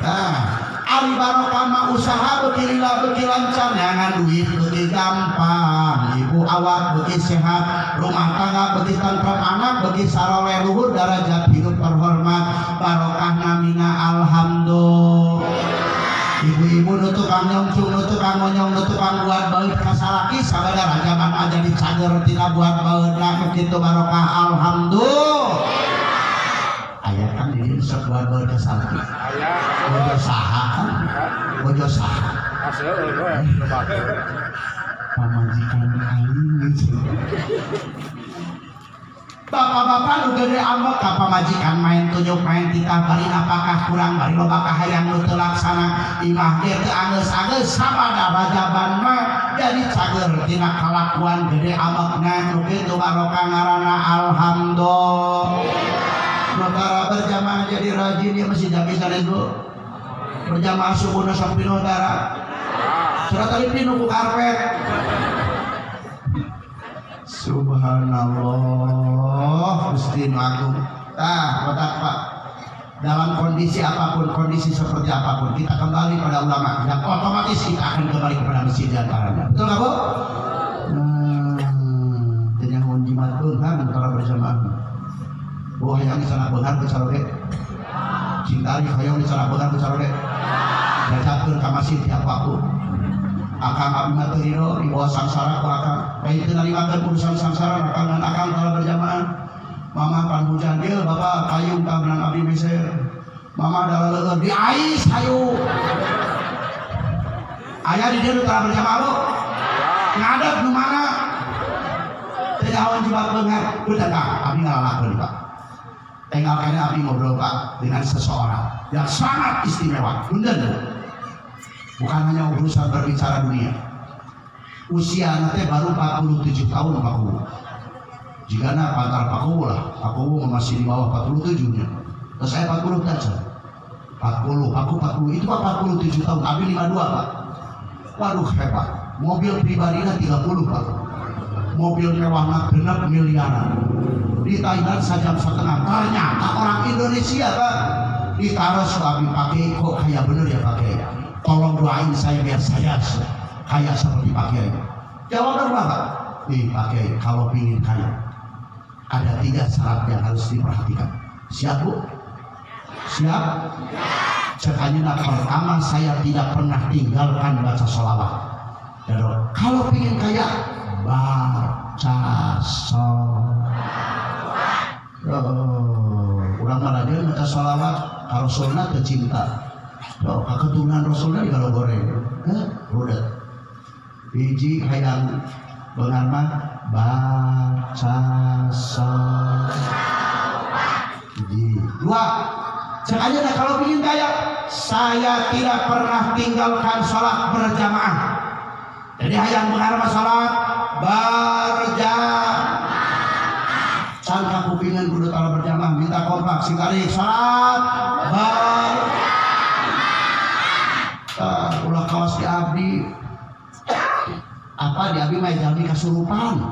Tah, ari barokah mah usaha beuki lila beuki lancar, neangan duit beuki gampang, ibu awak beuki sehat, rumah tangga beuki tentram, anak beuki saroleh luhur darajat hidup terhormat, barokah namina alhamdulillah. Ibu-ibu nu tukang nyongcung, nu tukang monyong, nu tukang buat baeud ka salaki sabada rajaban aja dicager tina buat baeudna nu kitu barokah alhamdulillah. Aya kan di dieu sok buat baeud ka salaki. Aya. Bojo saha kan? Bojo saha? Pamajikan aing gitu. Bapak-bapak nu gede ambek ka pamajikan, main tunjuk, main titah, bari apakah kurang, bari loba kahayang nu teu laksana, imah ge teu anggeus-anggeus. Sabada rajaban mah jadi cager tina kalakuan gede ambekna. Nu kitu barokah ngaranna alhamdulillah. Nu tara berjamaah jadi rajin ya masih jami sanes, Bu. Berjamaah subuhna sok pinuh tara? Surat tadi pinuh ku karpet. Subhanallah, Gusti nu agung. Tah, kotak, Pak. Dalam kondisi apapun, kondisi seperti apapun, kita kembali pada ulama yang otomatis kita akan kembali kepada masjid di antaranya. Betul nggak, Bu? Teu nyahoan jimat beunghar antara berjamaah. Bu, hayang di sana beunghar ku caroge. Sing tarik, hayang di sana beunghar ku caroge. Jajakeun ka masjid tiap waktu. Akang abi mah teu ridho di bawah sangsara ku akang. Baik teu narimakeun urusan sangsara akang dan akang kalau berjamaah. Mama pan hujan dia, bapak payung tah menang abdi meser. Mama dalam leueur diais hayu. Aya di dieu nu tara berjamaah, Bu? Ngadep nu mana? Teu nyahoan jimat beunghar. Udah tah, abdi ngalalakeun, Pak. Tinggal kene abdi ngobrol, Pak, dengan seseorang yang sangat istimewa. Punten, Bu. Bukan hanya urusan berbicara dunia. Usia nanti baru 47 tahun, Pak Kuwu. Jika na pantar Pak Kuwu lah, Pak Kuwu masih di bawah 47 nya. Terus saya 40 aja. 40, aku 40, itu Pak 47 tahun, abi 52, Pak. Waduh, hebat. Mobil pribadinya 30, Pak. Mobil mewahnya genap miliaran. Di Thailand sejam setengah. Ternyata orang Indonesia, Pak. Ditaruh suami pakai kok kayak bener ya pakai. Tolong doain saya biar saya kaya seperti Pak Kiai. Jawab dong, Pak. Nih Pak Kiai, kalau ingin kaya ada tiga syarat yang harus diperhatikan. Siap, Bu? Siap? Cekanya pertama, saya tidak pernah tinggalkan baca sholawat. Ya, kalau ingin kaya baca sholawat. Oh, urang mah dia baca sholawat, kalau Rasulna teu cinta. Oh, keturunan Rasulna di kalau goreng. Heh, rudet. Hiji, hayang beunghar mah baca sholawat. Hiji. Dua, cek aja dah, kalau ingin kaya, saya tidak pernah tinggalkan sholat berjamaah. Jadi hayang beunghar mah sholat berjamaah. Can kakupingan kudu tara berjamaah, minta kompak sing tarik sholat ber. Tah, ulah kawas di abdi. Apa di abdi mah jalmi kasurupan.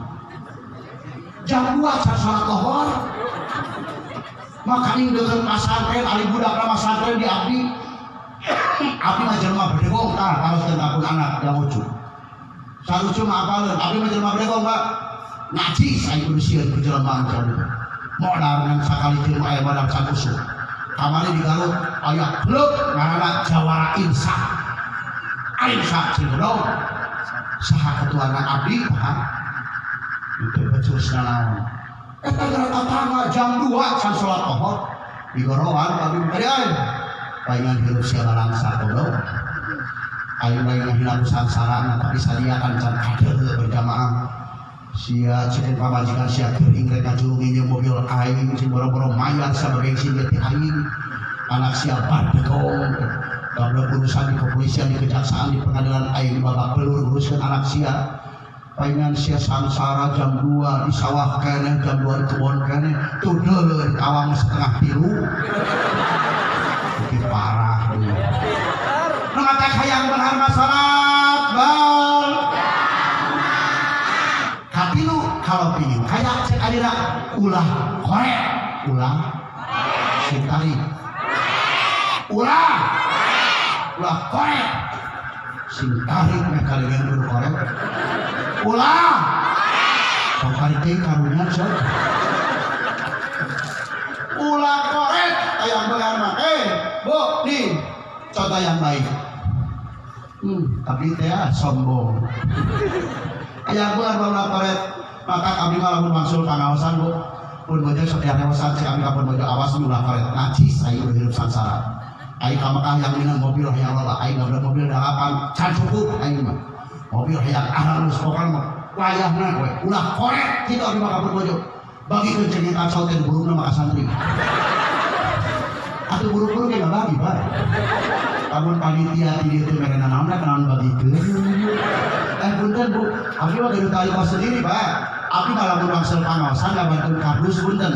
Jam 2 can sholat lohor. Makaning deukeut pasantren, ari budak mah pasantren di abdi. Abdi mah jelema bedegong tah, taroskeun ka pun anak yang lucu. Salucu mah apaleun, abdi mah jelema bedegong, Pak. Najis aing kudu sieun ku jelema anu itu. Modal ngan sakali jeung aya modal can usuk. Kamari di Garut aya klub ngaranna Jawara Insaf. Insaf Cigodong. Saha ketuana? Abdi tah. Itu becus naon. Eta gara tetangga jam 2 can salat lohor. Digorowan abdi bari aing. Palingan hirup sia balangsa, goblok. Aing lain ngahina ku sangsarana, tapi sadiakan can kadeuleu berjamaah. Sia cekin pamajikan sia gering rek ngajulungi jeung mobil aing, sing boro-boro mayar sebagai sing ti aing. Anak sia badegong. Goblok, urusan di kepolisian, di kejaksaan, di pengadilan aing babak belur uruskeun anak sia. Palingan sia sangsara jam 2 di sawah keneh, jam 2 di kebon keneh, tuh deuleu awang 2.30. Beuki parah ieu. Nu matak hayang beunghar mah salat bal. Katilu, kalau pingin kaya, cek adina, ulah korek, ulah sing tarik. Ulah ulah korek, sing tarik meh kalian kudu korek. Ulah tong tarik teh karunya sok. Ulah korek hayang beunghar mah. Eh, Bu, nih contoh yang baik. Tapi teh ah, sombong. Hayang beunghar mah ulah korek. Maka kami malah pun wangsul pangaosan, Bu. Pun bojo sok diarewasan cek abdi ka pun bojo, awas ulah korek. Najis aing hirup sangsara. Aing ka Mekah yang minang mobil hayang loba, aing ngabra mobil 8 can cukup aing mah. Mobil hayang halus pokona mah wayahna we ulah korek kitu abdi mah ka bojo. Bagikeun cengeng kacau teh burungna mah ka santri. Atuh buru-buru ge ngabagi, Pak. Lamun panitia ti dieu teh mere nanaon naon bagikeun. Punten Bu, abdi mah gaduh tariqah sendiri, Pak. Abdi mah lamun wangsul pangaosan ngabantuan kardus punten.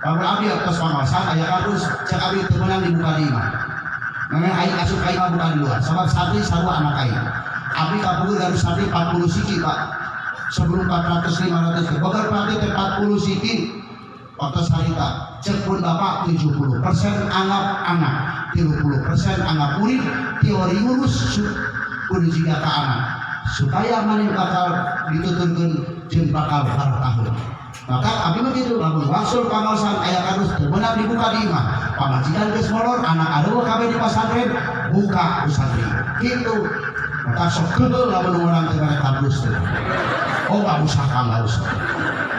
Lamun abdi atos pangaosan aya kardus, cek abdi teu meunang dibuka di imah. Memang aing asup ka imah bukan di luar, sabab santri sarua anak aing. Abdi kapungkur gaduh santri 40 siki, Pak. Sebelum 400 500 Bogor berarti teh 40 siki waktu harita cek pun bapak 70% anggap anak, 30% anggap murid. Teori ngurus kudu jiga ka anak supaya maneh bakal dituturkeun jeung bakal tahun. Maka abdi mah kitu, lamun wangsul pangaosan aya kardus teu meunang dibuka di imah, pamajikan geus molor, anak aduh kabeh di pasantren, buka ku santri kitu. Maka sok keul lamun urang teh mere kardus teh. Oh, nggak usah Kang, nggak usah,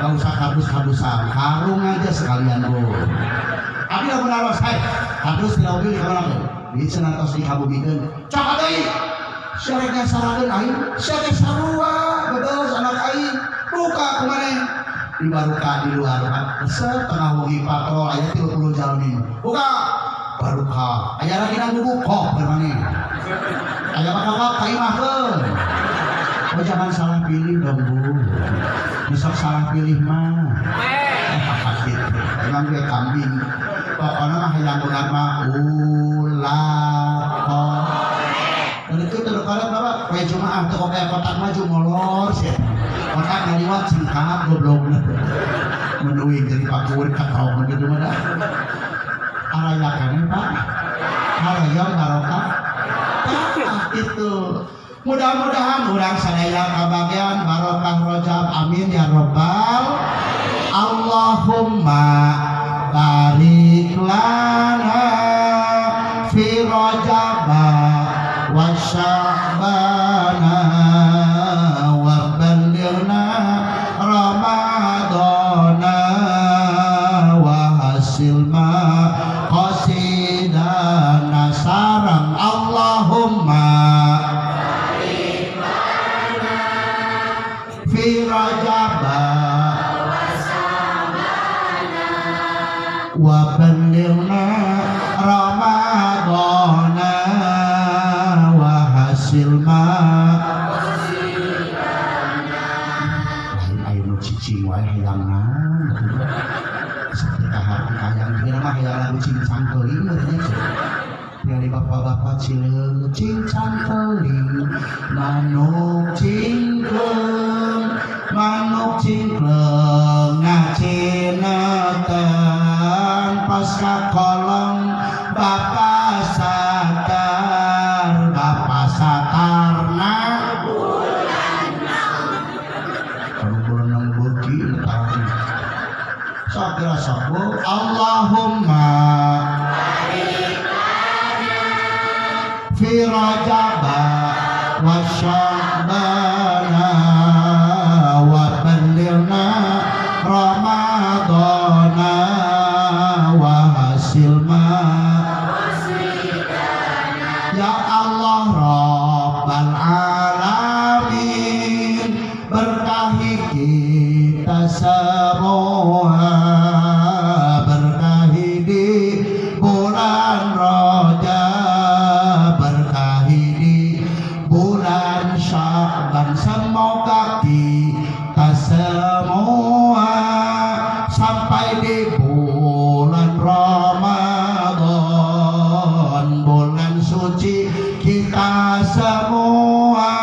nggak usah kardus-kardusan, karung aja sekalian Bu. Abdi lamun naros, hai kardus di mobil di kamana tuh di cenah tos dikabumikeun, cok deui sia rek nyasarakeun aing, sia teh sarua bebeus anak aing, buka kumaneh dibaruka di luar kan. Setengah wengi patrol aya 30 jalmi, buka baruka aya lagi nang bubuk kok bermane aya bakal ka imahkeun. Oh, jangan salah pilih dong Bu, besok salah pilih mah gitu. Emang gue kambing pokoknya mah hayang beungar mah ulah kok. Dan itu terus bapak kue jumaah tuh kok kayak kotak maju molor sih, kotak ngaliwat singkat goblok menuing jadi pakur katrong gitu mah dah. Arayakan Pak, harayang barokah. Tah itu mudah-mudahan urang sadaya kabagian barokah Rojab, amin ya robbal. Allahumma barik lana fi Rajab wa Sya'bana wa ballighna Ramadana wa hasil ma qasidana. Sarang Allahumma fi Rajab wa ballighna Ramadana wa hasil ma. Lain aya nu cicing wae hayang naon seperti kahati hayang kira mah hayang lagu Cincang Keling meureun nya. Dari bapak-bapak cileung cincang keling manuk cingkleng manuk cingkleng ngacinetan pas ka kolong bapak sadar bapak satarna kalau bulan enam beuki tah sok geura sok Bu. Allahumma fi Rajab wa Sya'bana wa ballighna Ramadana wa hasil ma. Ya Allah Rabbal Alamin, berkahi kita semua, berkahi di bulan Rajab, berkahi di bulan Sya'ban, semoga kita semua sampai di bulan Ramadan, bulan suci kita semua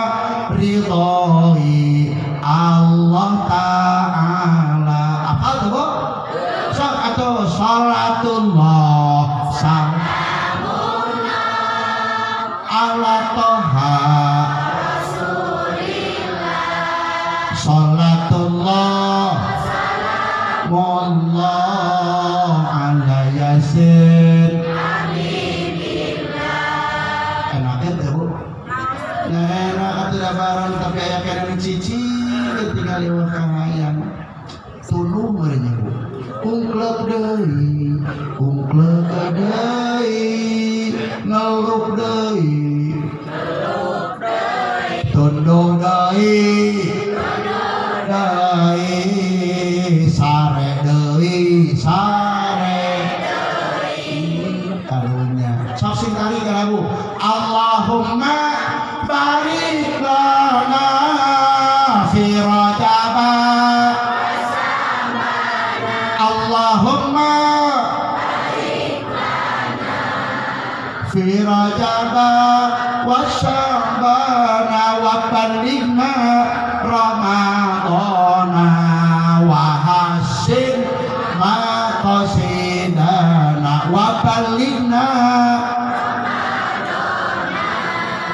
ridhoi Allah Ta'ala. Apa tuh Bu? Sok atau salatullah salamullah ala toha salatullah salamullah ala Yasin. Enaknya teh Bu, nah enak atuh lebaran tapi aya keneh cici tinggal lewat kahayang tuluh meureun Bu, ungkleuk deui ungkleuk deui. Deui sare deui sare deui karunya. Sok sing kali ke lagu Allahumma barik lana fi Rajab. Allahumma barik lana fi Rajab wa Sya'bana wa ballighna Ramadana wa hasin maqasidana wa ballighna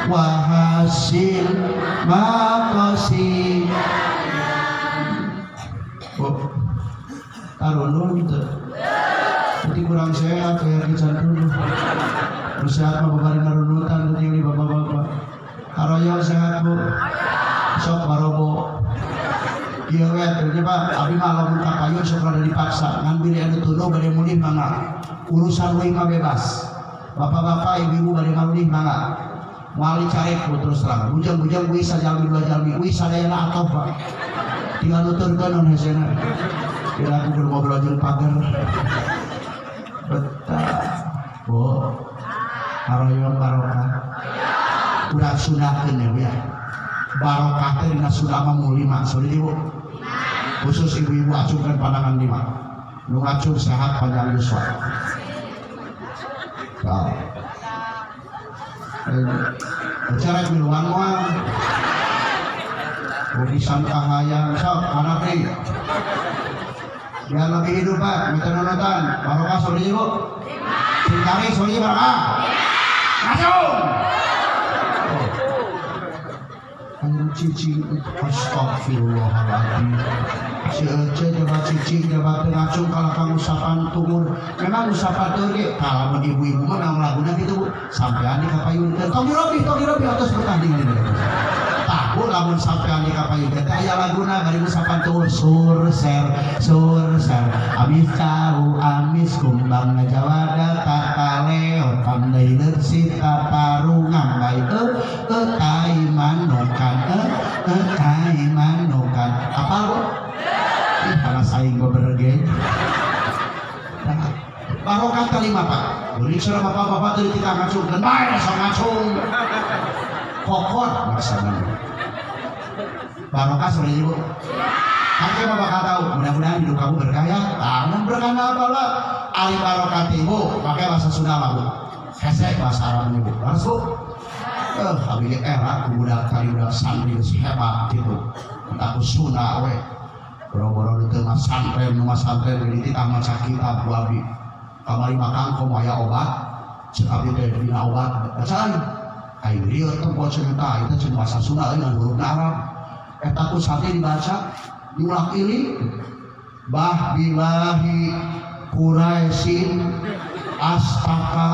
wa hasil maqasidana. Oh, tarunun teu. Jadi kurang sehat kayak kican dulu. Sehat mah babari narunutan teu ini bapak-bapak. Haroyo sehat bu. Sok barobo. Ieu we atuh nya Pak, abi mah lamun ka payun sok rada dipaksa. Ngan bilih anu tunduh bade mulih mangga. Urusan leuwih mah bebas. Bapak-bapak, ibu-ibu bade malulih mangga. Moal dicarek bu terus terang. Bujang-bujang wis sajalmi dua jalmi, wis sadayana atoh Pak. Tinggal nuturkeun non hesena. Kira aku kudu ngobrol jeung pager. Betah. Bu. Haroyong barokah. Urang sunahkeun ya Bu ya. Barokah teh dina Sunda mah mu lima, sorry Bu. Khusus ibu-ibu acungkan pandangan lima. Nu ngacung sehat panjang yuswa. Tah. Bicara miluan moal. Urusan kahayang sok anak deui. Biar lebih hidup Pak, minta nonotan. Barokah sorry Bu. Sing kari sorry barokah. Ngacung. Oh. Anu cicing astagfirullahaladzim. Si Ece coba cicing coba teu ngacung kalau kang usapan tumur. Memang usapan teu ge kalau ibu-ibu mah naon laguna gitu Bu. Sampean di kapayunkeun. Tong dirobi, tong dirobi atos bertanding di dieu. Tahu lamun sampean di kapayunkeun teh aya laguna bari usapan tumur sur ser sur ser. Amis cau amis kumbang jawada tak kaleot pandai lersita tarungan bae e tai manukan e e tai manukan. Apa Bu? Ih, panas aing beberge. Nah, barokah kelima Pak. Beri sareng bapak-bapak teu dititah ngacungkeun bae sok ngacung. Kokor maksana. Barokah sore Ibu. Kan mah bakal tahu, mudah-mudahan hidup kamu berkah ya. Tangan berkah apa lah. Ali barokah ibu, pakai bahasa Sunda lah Bu. Hese bahasa Arab ibu. Harus Bu. Abi ge era ku budak kali budak santri geus hebat gitu. Entah ku Sunda we. Boro-boro nu teu masantren, nu masantren ge dititah maca kitab ku abi. Kamari makan komo aya obat, cek abdi teh dina obat bacaan. Aing rieu tempo cenah eta cenah bahasa Sunda euy ngan hurufna Arab. Eta ku santri dibaca diulak ilik bah bilahi Quraisyin astaka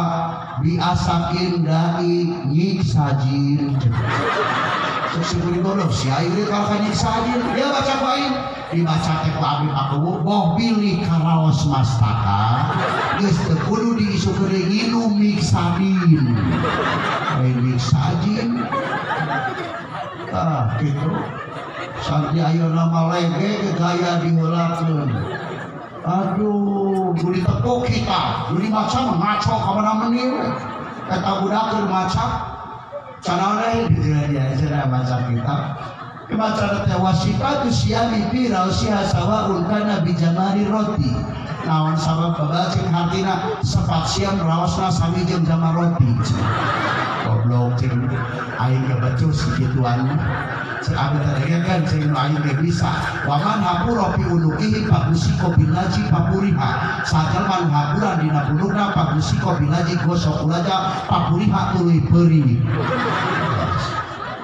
biasakin dai nyiksajin. Cek si kuring goblok si aing ieu kalau ka nyiksajin dia baca ku aing dibaca teh ku abdi pakuwu boh bilih karaos mastaka geus teu kudu diisukeun deui nginum miksadin lain miksajin. Ah gitu santri ayeuna mah lege gaya diheulakeun. Aduh, kudu ditepuk kita, kudu dimaca mah ngaco ka mana meni we. Eta budak keur maca canaon deui dia cenah maca kitab. Dimaca teh wasifatu siyami fi rausiha sawaun kana bijamari roti. Naon sabab babacin hartina sepat siam raosna sami jeung jamar roti. Goblok jeung aing ge becus kituan. Cek abdi teh kan cek nu aing ge bisa. Waman hapura fi unuqihi pagusiko bilaji papuriha. Sajalma nu hapuran dina punukna pagusiko bilaji gosok ulaja papuriha tuluy peuri.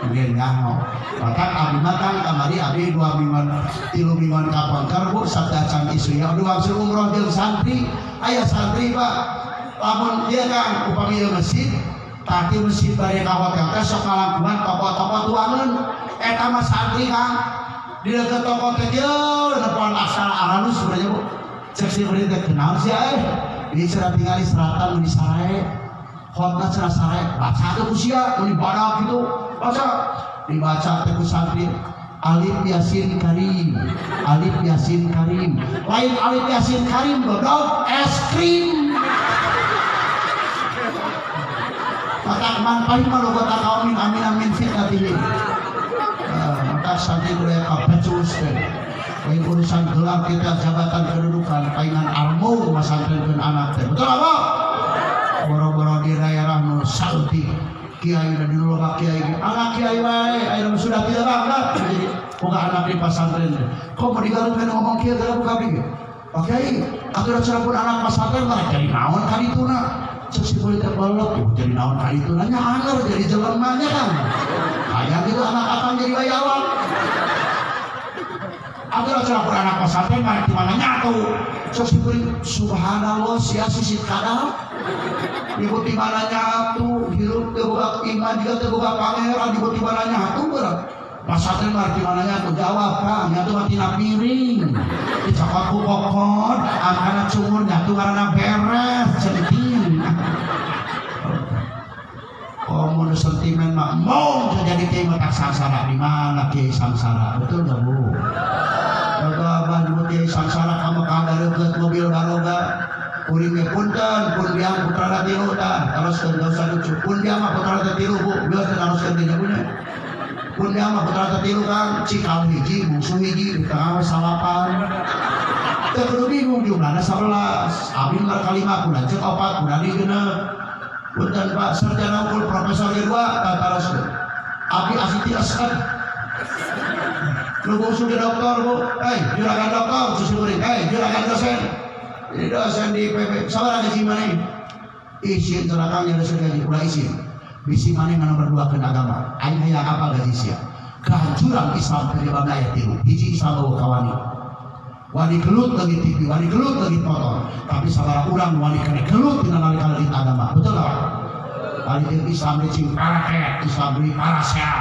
Nggih nyaho. Maka abdi mah kan kamari abdi 2 mingguan 3 mingguan kapangker Bu sadacan isu ya abdi wangsul umroh jeung santri. Aya santri Pak. Lamun ieu Kang upami ieu masjid tadi masjid bari ka hotel teh sok ngalangkungan toko-toko tuangeun. Eta mah santri Kang. Di deukeut toko teh jeuh nepon aksara aralus sebenarnya Bu. Cek si murid teh kenal sia euy. Di cenah tingali seratan meuni sarae. Khotbah cenah sarae. Baca teh ku sia meuni badak gitu. Baca dibaca teh ku santri. Alif Yasin Karim, Alif Yasin Karim, lain Alif Yasin Karim goblok, es krim. Matak man paling malu kota kaum min amin amin fitnatihim. Maka santri budaya kapecus teh. Lain urusan gelar kita jabatan kedudukan palingan armu masantrenkeun anak teh. Betul apa? Boro-boro di daerah nu saeutik kiai dan di loba kiai anak kiai wae ayeuna sudah tidak bangga jadi boga anak di pasantren teh. Kok mau di Garut kan ngomong kieu geura buka abdi ge. Pak Kiai, atuh da pun anak pasantren mah jadi naon ka dituna? Cek si kulit teh belok, ya jadi naon ka dituna nya anger jadi jelema nya kan. Hayang gitu anak akang jadi bayawak. Atuh da pun anak pasantren mah di mana nyatu. Cek si kulit subhanallah sia sisit kadal. Ibu di mana nyatu, hirup teu boga iman juga teu boga pangeran, ibu di mana nyatu berat. Pasantren mah di mana nyatu jawab Kang, nyatu mah tina piring. Dicokot ku kokon, angkana cungur nyatu karena beres centing. Komo nu sentimen mah mau jadi kiai mah tak sangsara di mana kiai sangsara, betul enggak Bu? Jaga abah nyebut kiai sangsara ka Mekah dareukeut mobil baroga. Kuring ge punten, pun biang putrana tilu tah, teruskeun dosa lucu. Pun biang mah putrana teh tilu Bu, geus teh teruskeun teh punya. Pun biang mah putrana teh tilu Kang, cikal hiji, bungsu hiji, di tengah we salapan. Teu kudu bingung jumlahna 11. Abi nomor kalima, kuda ceuk opat, kuda di genep. Punten Pak, sarjana unggul profesor ge dua, tah taroskeun. Abi asli ti esep. Nu bungsu ge doktor Bu, hei juragan doktor susu kuring, hei juragan dosen. Jadi dosen di IPB, sabaraha gaji maneh? Isin terakang yang dosen gaji, ulah isin. Bisi maneh nomor dua keun agama. Aing hayang apa gaji sia? Kehancuran Islam penyebabna aya tilu. Hiji Islam eueuh kawani. Wani gelut lagi TV, wani gelut lagi motor. Tapi sabaraha urang wani kene gelut dina nalika leungit agama. Betul enggak? Kali Islam di paraket, Islam di parasea.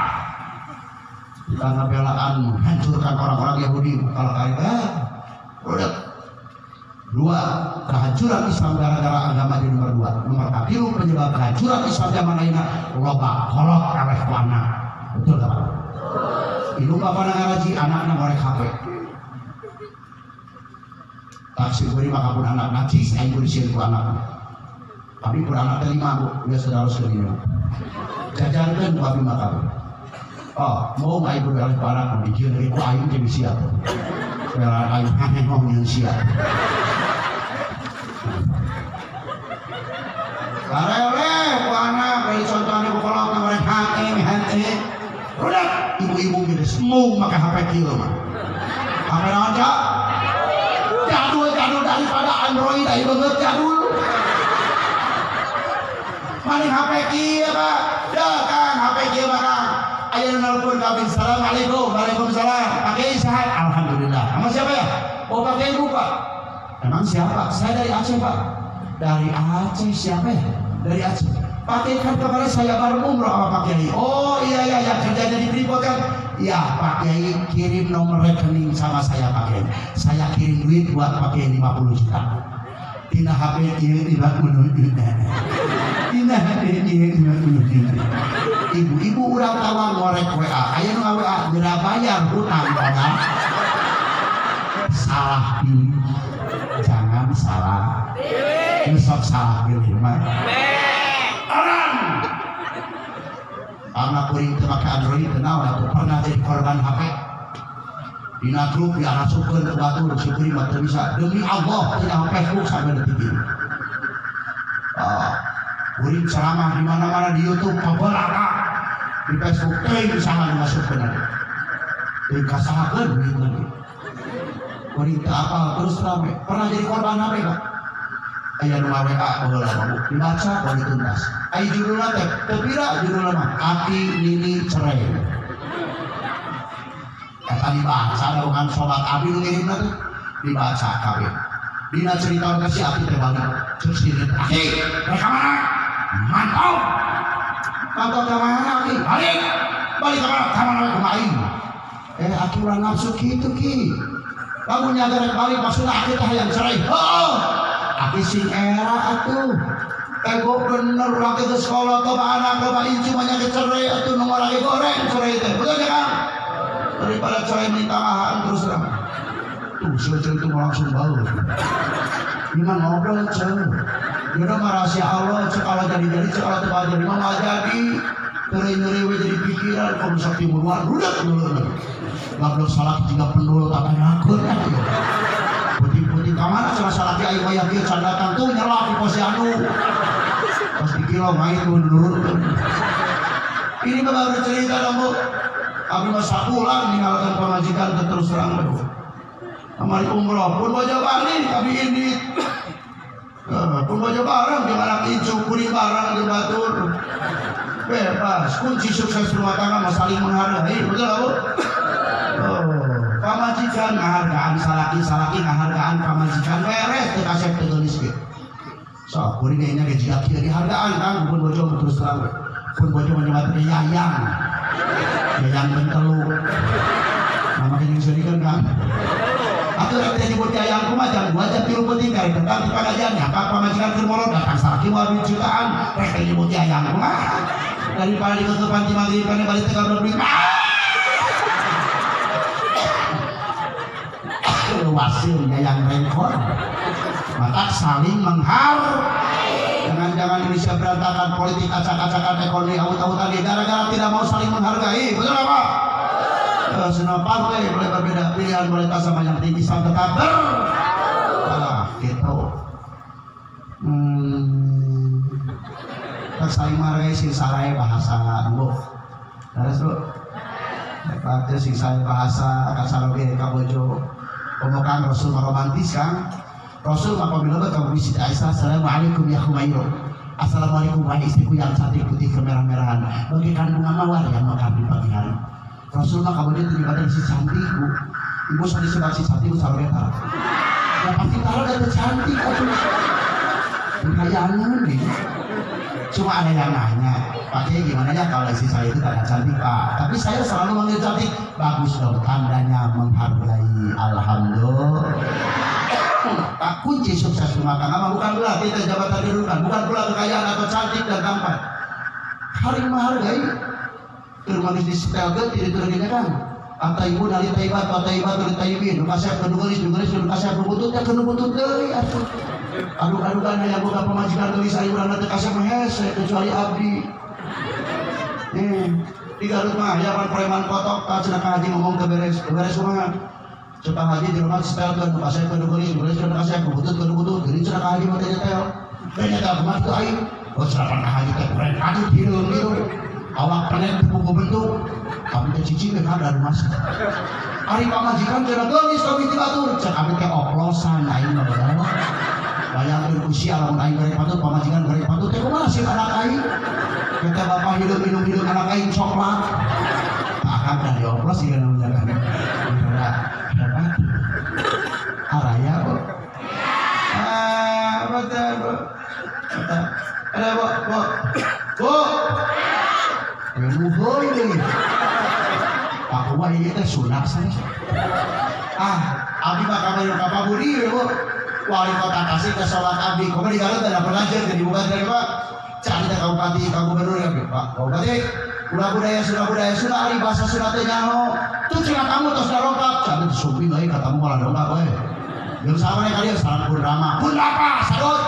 Kita ngabelaan menghancurkan orang-orang Yahudi kalau kali udah. Dua, kehancuran Islam gara-gara agama di nomor dua. Nomor tilu penyebab kehancuran Islam zaman ayeuna loba kolot eleh ku anak. Betul tak Pak? Ibu bapak ngaraji anakna ngorek HP. Taksi kuring mah pun anak najis aing kudu sieun ku anak. Tapi pun anak teh lima Bu, geus harus ke dieu. Jajarkeun ku abi mah kabeh. Oh, mau aing kudu eleh ku anak dijieun deui ku aing teh bisi atuh. Belaan aing hahehong nyieun sia. Karele ku anak dari contohnya ku kolot ngorek HP HP. Udah ibu-ibu geus mau make HP kieu mah. HP naon Cak? Jadul-jadul daripada Android ayo banget jadul. Maning HP kieu Pak. Dah Kang HP kieu mah Kang. Aya nu nelpon ka abdi. Assalamualaikum. Waalaikumsalam. Pak Kiai sehat? Alhamdulillah. Sama siapa ya? Oh Pak Kiai Pak. Emang siapa? Saya dari Aceh Pak. Dari Aceh siapa ya? Dari Aceh. Pak Kiai kan kemarin saya baru umroh sama Pak Kiai. Oh iya iya iya kerjanya di Freeport kan? Iya Pak Kiai kirim nomor rekening sama saya Pak Kiai. Saya kirim duit buat Pak Kiai 50 juta. Tina HP ieu 50 juta. Tina HP ieu 50 juta. Ibu-ibu urang tawang ngorek WA. Aya nu WA geura bayar hutang orang. Salah pilih. Jangan salah pilih. Sok salah pilih mah. Orang anak kuring teu make Android teu naon atuh pernah jadi korban HP. Dina grup diarasupkeun ke batur si kuring mah teu bisa. Demi Allah teu nyaho Facebook sampai detik ini. Kuring ceramah di mana-mana di YouTube pabelaka. Di Facebook teuing saha nu masukkeun atuh. Teuing kasahakeun duit lagi. Kuring teu apal terus rame. Pernah jadi korban HP Pak? Aya nu WA baheula mah Bu. Dibaca baru dituntas. Aya judulna teh teu pira judulna mah Aki Nini cerai. Eta dibaca dengan sobat abi nu ngirimna teh dibaca kabeh. Dina cerita teh si Aki teh balik. Terus si Nini, Aki, rek ka mana? Mantap. Mantap ka mana Aki? Balik. Balik ka mana? Ka mana we kumaha aing? Aki ulah nafsu kitu ki. Lamun nyaga rek balik maksudna Aki teh hayang cerai. Heuh. Aki sing era atuh. Ego bener urang teh geus kolot loba anak loba incu mah nya cerai atuh nu lagi goreng cerai teh. Betul ya Kang? Daripada cerai minta mahaan terus terang. Tuh si Eceu itu langsung bau. Gimana ngobrol Ceu? Jodoh mah rahasia Allah, cek kalau jadi-jadi, cek kalau teu jadi mah moal jadi. Nyeri-nyeri we jadi pikiran kalau bisa timuruan rudet dulu. Gablok salaki jiga pendul tak enakeun atuh. Putih-putih ka mana cenah salaki aing wayah kieu can datang tuh nyelak di posyandu. Pas dikira main tuh nurunkeun. Ini mah baru cerita dong Bu. Abdi mah sabulan ninggalkan pamajikan teh terus terang Bu. Kamari umroh pun bojo balik kami ini. Pun bojo bareng jeung anak incu kuring bareng jeung batur. Bebas, kunci sukses rumah tangga mah saling menghargai, betul gak Bu? Oh, pamajikan ngahargaan salaki, salaki ngahargaan pamajikan beres teu kasep teu geulis ge. Sok kuring ge nya ge jiga kieu dihargaan Kang pun bojo terus terang. Pun bojo mah nyebat teh yayang. Yayang bentelu. Nama kenyang serikeun Kang. Atuh rek teh nyebut yayang kumaha jam 2 jam 3 penting kari datang di pengajian nyapa pamajikan keur molor datang salaki moal duit jutaan rek teh nyebut yayang kumaha. Daripada dikekepan ti maghrib kana balik teh kabar duit. Wasil yayang rengkor. Maka saling menghargai. Jangan-jangan Indonesia berantakan politik acak-acakan ekonomi awut-awutan gara-gara tidak mau saling menghargai. Betul apa? Semua partai boleh berbeda pilihan, boleh tak sama, yang penting Islam tetap ber. Ah, gitu. Tak saling menghargai sing sarai bahasa bu. Terus bu. Hebat sing sarai bahasa kasaroge ka bojo. Omokan Rasul romantis kan. Rasul mah apabila bertemu Siti Aisyah, Assalamualaikum ya Khumairo. Assalamualaikum wahai istriku yang cantik putih kemerah-merahan, bagaikan bunga mawar yang mekar di pagi hari. Rasul mah kamu dia terlibat si cantik bu. Ibu sani sebab si cantik saroge tara. Ya pasti tara dan cantik atuh. Kayangan nih. Cuma ada yang nanya, Pak Kiai gimana ya kalau istri saya itu tak cantik Pak? Tapi saya selalu manggil cantik. Bagus dong, tandanya menghargai. Alhamdulillah. Pak, kunci sukses rumah tangga mah bukan pula kita jabatan kedudukan, bukan pula kekayaan atau cantik dan tampan. Saling menghargai. Terus di setel ge tidak tergini kan? Ataibu nali taibat, ataibat nali taibin. Nu kasep nu geulis, nu geulis nu kasep nu butut ya nu butut deui atuh. Aduk-adukan aya boga pamajikan geulis ari urang teh kasep mah hese kecuali abdi. Di Garut mah aya pan preman kotok ka cenah ka haji ngomong teu beres, teu beres kumaha? Cek haji di rumah setelkeun nu kasep nu geulis, nu geulis nu kasep nu butut nu butut. Jadi cenah ka haji mah teh nyetel. Teh nyetel kumaha tuh aing? Oh cenah pan ka haji teh keren kadut hideung hideung. Awak penet buku bentuk. Kami teh cicing teh kada rumah. Ari pamajikan cenah geulis kami ti batur. Cek kami teh oplosan aing mah bener. Bayangkeun usia lamun aing goreng patut pamajikan goreng patut teh kumaha sih anak aing? Kita bapak hidup minum hidup anak aing coklat. Tak akan dah dioplos sih kan namanya kan. Hebat. Araya bu. Ah, betul bu. Ada bu, bu. Bu. Ya nuhun deui. Aku mah ieu teh sunah sanes. Ah, abdi mah kamari ka Pak Budi bu. Wali kota Tasik ke sholat abdi. Komo di Garut ada pelajar jadi bukan dari Pak. Cari teh bupati, ka gubernur ya Pak. Bupati, ulah budaya sudah budaya sudah ari bahasa Sunda teh nyaho. Tuh cenah kamu tos dongkap. Cari disumping euy katamu malah dongkap we. Jeung sama nih kalian salam pun rama. Pun apa? Sadot.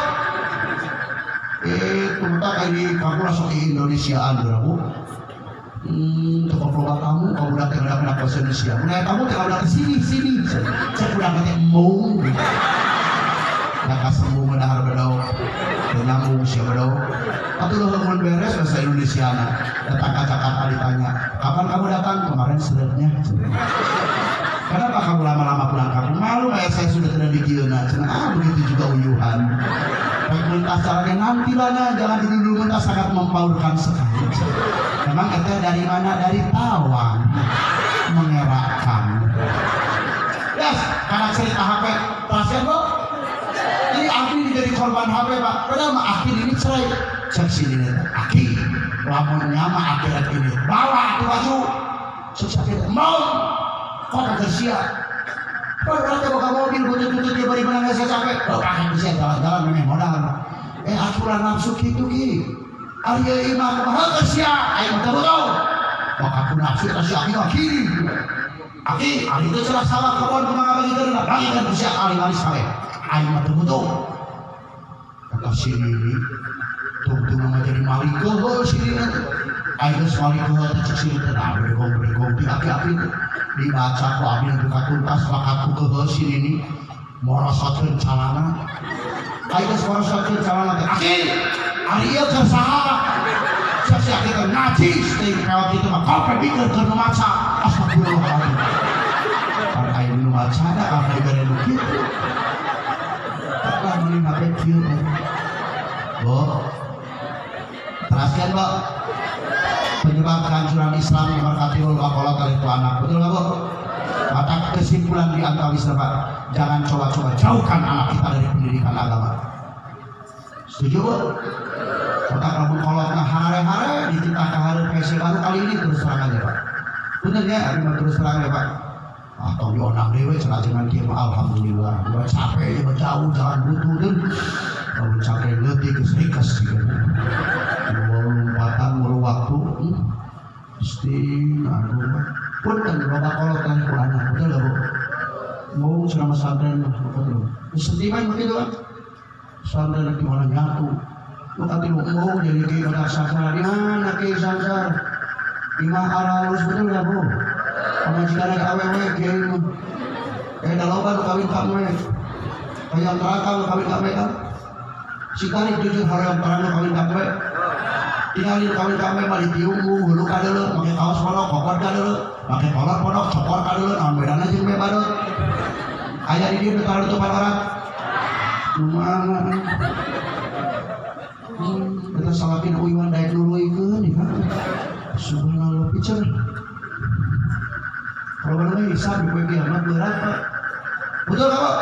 Itu tak kayak di kamu langsung di Indonesiaan bu. Toko keluar kamu, kamu udah tinggal kena bahasa Indonesia. Mulai kamu tinggal udah sini sini. Cek udah kata embung. Nah kasembung dahar bedog, nyambung siapa bedog. Atau lo mun beres bahasa Indonesia na. Datang ke Jakarta ditanya, kapan kamu datang? Kemarin seretnya. Kenapa kamu lama-lama pulang kampung? Malu kayak saya sudah tidak di Gilna. Cenah, ah begitu juga uyuhan. Baik mentas caranya nanti lah nah, jangan dulu-dulu mentas sangat mempaurkan sekali. Memang itu dari mana? Dari Tawang. Mengerakkan. Yes, karena cerita HP. Terakhir kok. Jadi Aki jadi korban HP Pak. Padahal mah Aki ini cerai. Cek sini nih, Aki. Lamun nyama akhirat ini. Bawa tuh baju. Sukses mau. Kok kagak siap? Padahal teh boga mobil butut-butut dia bari menang saya capek. Oh kakek bisa jalan-jalan memang modal. Aku lah nafsu kitu ki. Ari ieu mah kumaha geus sia? Aing teh betul. Maka aku nafsu ka si Aki mah kiri. Aki, ari itu cenah sawah kebon kumaha bagikeun, bagikeun ku sia ahli waris kabeh. Aing mah teu butuh. Kata si Nini, tungtung mah jadi maling keuheul si Nini teh. Aing geus maling keuheul teh cek si Nini teh, nah bedegong-bedegong ti aki-aki teh. Dibaca ku abdi nepi ka tuntas bakat ku keuheul si Nini morosotkeun calana. Aing geus morosotkeun calana teh. Aki, ari ieu keur saha? Cek si aki teh najis teuing peot kitu mah kope bikeun keur nu maca. Astagfirullahaladzim. Pan aing nu maca da ka dibere nu kitu. Lah meuni make kieu. Bu. Teraskan, Bu. Penyebab kehancuran Islam nomor katilu kolot kalih ku anak. Betul nggak, Bu? Maka kesimpulan di antawis Pak, jangan coba-coba jauhkan anak kita dari pendidikan agama. Setuju, Bu? Maka lamun kolotna hare-hare dititah ka hareup hese baru kali ini terus terang aja, Pak. Bener ya, abi mah terus terang ya, Pak. Ah, tong diondang dewe cenah jangan kieu mah alhamdulillah. Gua capek ya jauh jangan butuh deun. Lamun capek leutik geus rikes gitu. Lompatan mulu waktu. Gusti, aduh. Punten loba kolot kan ku anak, betul gak, Bu? Mau ceramah pesantren mah betul. Sentimen begitu kan? Pesantren di mana nyatu. Lu katilu mau jadi kiai mata sangsara di mana kiai sangsara? Di mah aralus betul gak, Bu? Pamajikan ada awewe kiai mah. Eh da loba nu kawin ka we. Hayang neraka nu kawin ka we kan? Si tarik jujur hoream terang nu kawin ka we. Tinggalin kawin ka we mah ditiung hulu ka deuleu, make kaos pondok, kokor ka deuleu, make kolor pondok, cokor ka deuleu, naon bedana jeung we badut. Aya di dieu nu tutupan orang. Nu mana? Eta salakina uyuhan daek nuluykeun ieu kan. Subhanallah piceun. Kalau bener hisab di poe kiamat berat, Pak. Betul gak, Pak?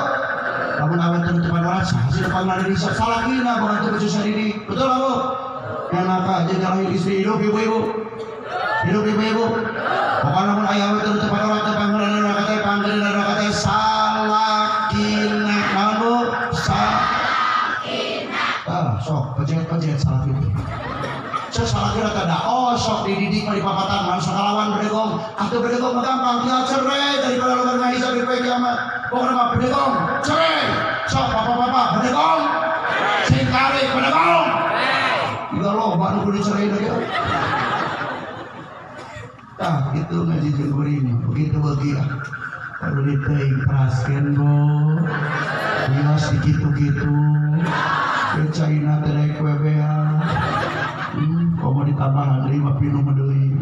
Lamun awet tutupan orang saha sih depan ada hisab salakina bukan teu becus diri. Betul gak, Bu? Enak aja nyalahin istri hidup ibu-ibu. Hidup ibu-ibu. Pokoknya lamun aya awet tutupan orang teu pangeureun neraka teh pangeureun neraka teh salakina. Naon, Bu? Salakina. Ah, sok pejet-pejet salakina. Cek salakina teh da oh sok dididik mah di papatan mah sakalawan bedegong. Atuh bedegong mah gampang tinggal cerai daripada loba ngahisab di poe kiamat. Pokokna mah bedegong, cerai. Sok bapak-bapak bedegong. Sing tarik bedegong. Juga loba nu kudu dicerai deui. Tah itu ngaji jeung kuring begitu beuki ah. Perlu diteuing peraskeun, Bu. Wios dikitu-kitu. Ke China teh daek WBA. Komo ditambahan deui mah pinuh mah deui.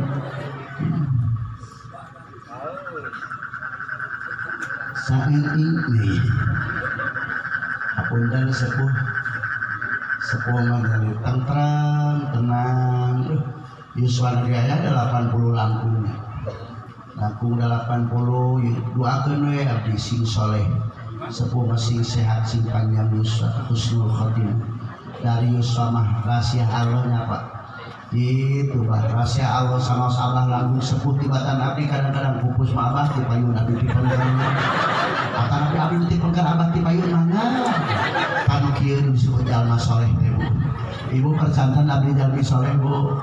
Saeutik nih. Hapunten sepuh. Sepuh mah jadi tentram, tenang. Yuswa ge aya 80 langkung. Langkung 80 doakeun we abdi sing soleh. Sepuh mah sing sehat sing panjang yuswa husnul khotimah. Dari yuswa mah rahasia Allahnya Pak. Gitu Pak, rahasia Allah sama abah langkung sepuh tibatan abdi kadang-kadang pupus mah abah ti payun abdi ti pengker. Atanapi abdi ti pengker abah ti payun mangga. Kanu kieu nu disebut jalma soleh teh Bu. Ibu percantan abdi jalmi soleh Bu.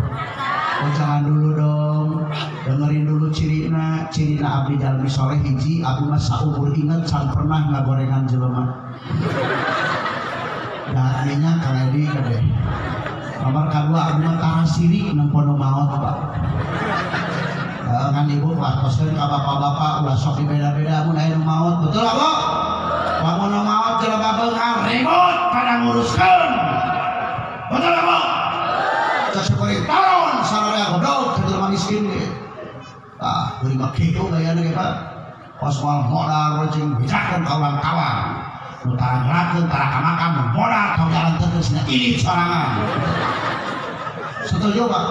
Oh jangan dulu dong, dengerin dulu cirina, cirina abdi jalmi soleh hiji, abdi mah saumur inget can pernah ngagorengan jelema. Dahar minyak Kang Edi kabeh. Nomor kadua abdi mah tara sirik nempo nu maot Pak. Kan ibu wartoskeun ka bapak-bapak ulah sok dibeda-beda mun aya nu maot, betul apa? Lamun nu maot jelema beunghar ribut pada nguruskeun. Betul apa? Cek syukuri turun sararea goblok ka jelema miskin ge. Tah, beuring mah kitu gayana ge Pak. Kos moal modal jeung bejakeun ka urang kawan. Nu tara ngerakeun tara ka makam modal tong jalan terus nya ini sorangan. Setuju Pak?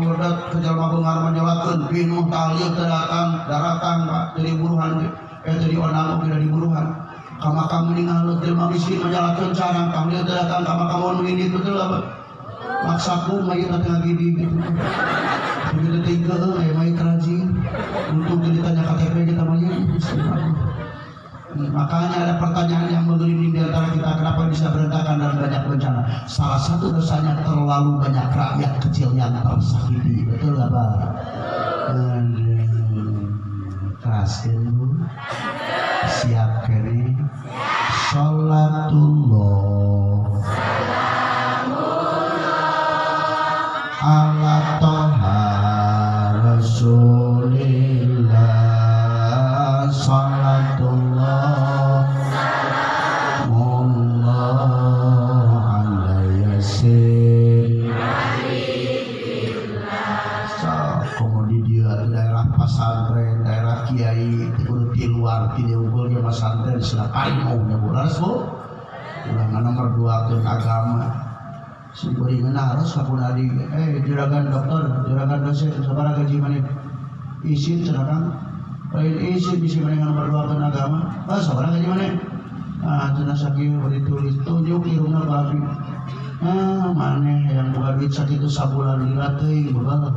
Udah ke jelema beunghar mah nyolakeun pinuh tahlil teu datang daratang Pak jadi buruhan ge. Jadi onang oge dari buruhan. Ka makam mending jelema miskin mah nyalakeun carang tahlil teu datang ka makam nu ini betul apa? Maksaku mayit teh ngagidi gitu. Begitu tinggal aya mayit rajin. Untung teu ditanya KTP kita mah ieu. Makanya ada pertanyaan yang menggelinding di antara kita, kenapa bisa berantakan dan banyak bencana? Salah satu dosanya terlalu banyak rakyat kecil yang tersakiti. Betul nggak Pak? Teraskeun, Bu. Siap kene? Salatullah ala toha Rasulillah, salatullah Allah ala yasin. So, kemudian dia daerah pesantren, daerah kiai, kudu di luar ti unggul ge pesantren sudah paling mau nya, Bu. Laras, Bu? Ulah nomor dua ke agama. Si kuring harus ka pun adik, eh juragan dokter, juragan dosen, sabaraha gaji maneh? Isin cenah, Kang. Lain isin, bisa maneh nomor dua ke agama. Ah, sabaraha gaji maneh? Ah, cenah sakieu, bari tulis tunjuk irungna babi. Ah, maneh yang boga duit sakitu sabulan, lila teuing begal.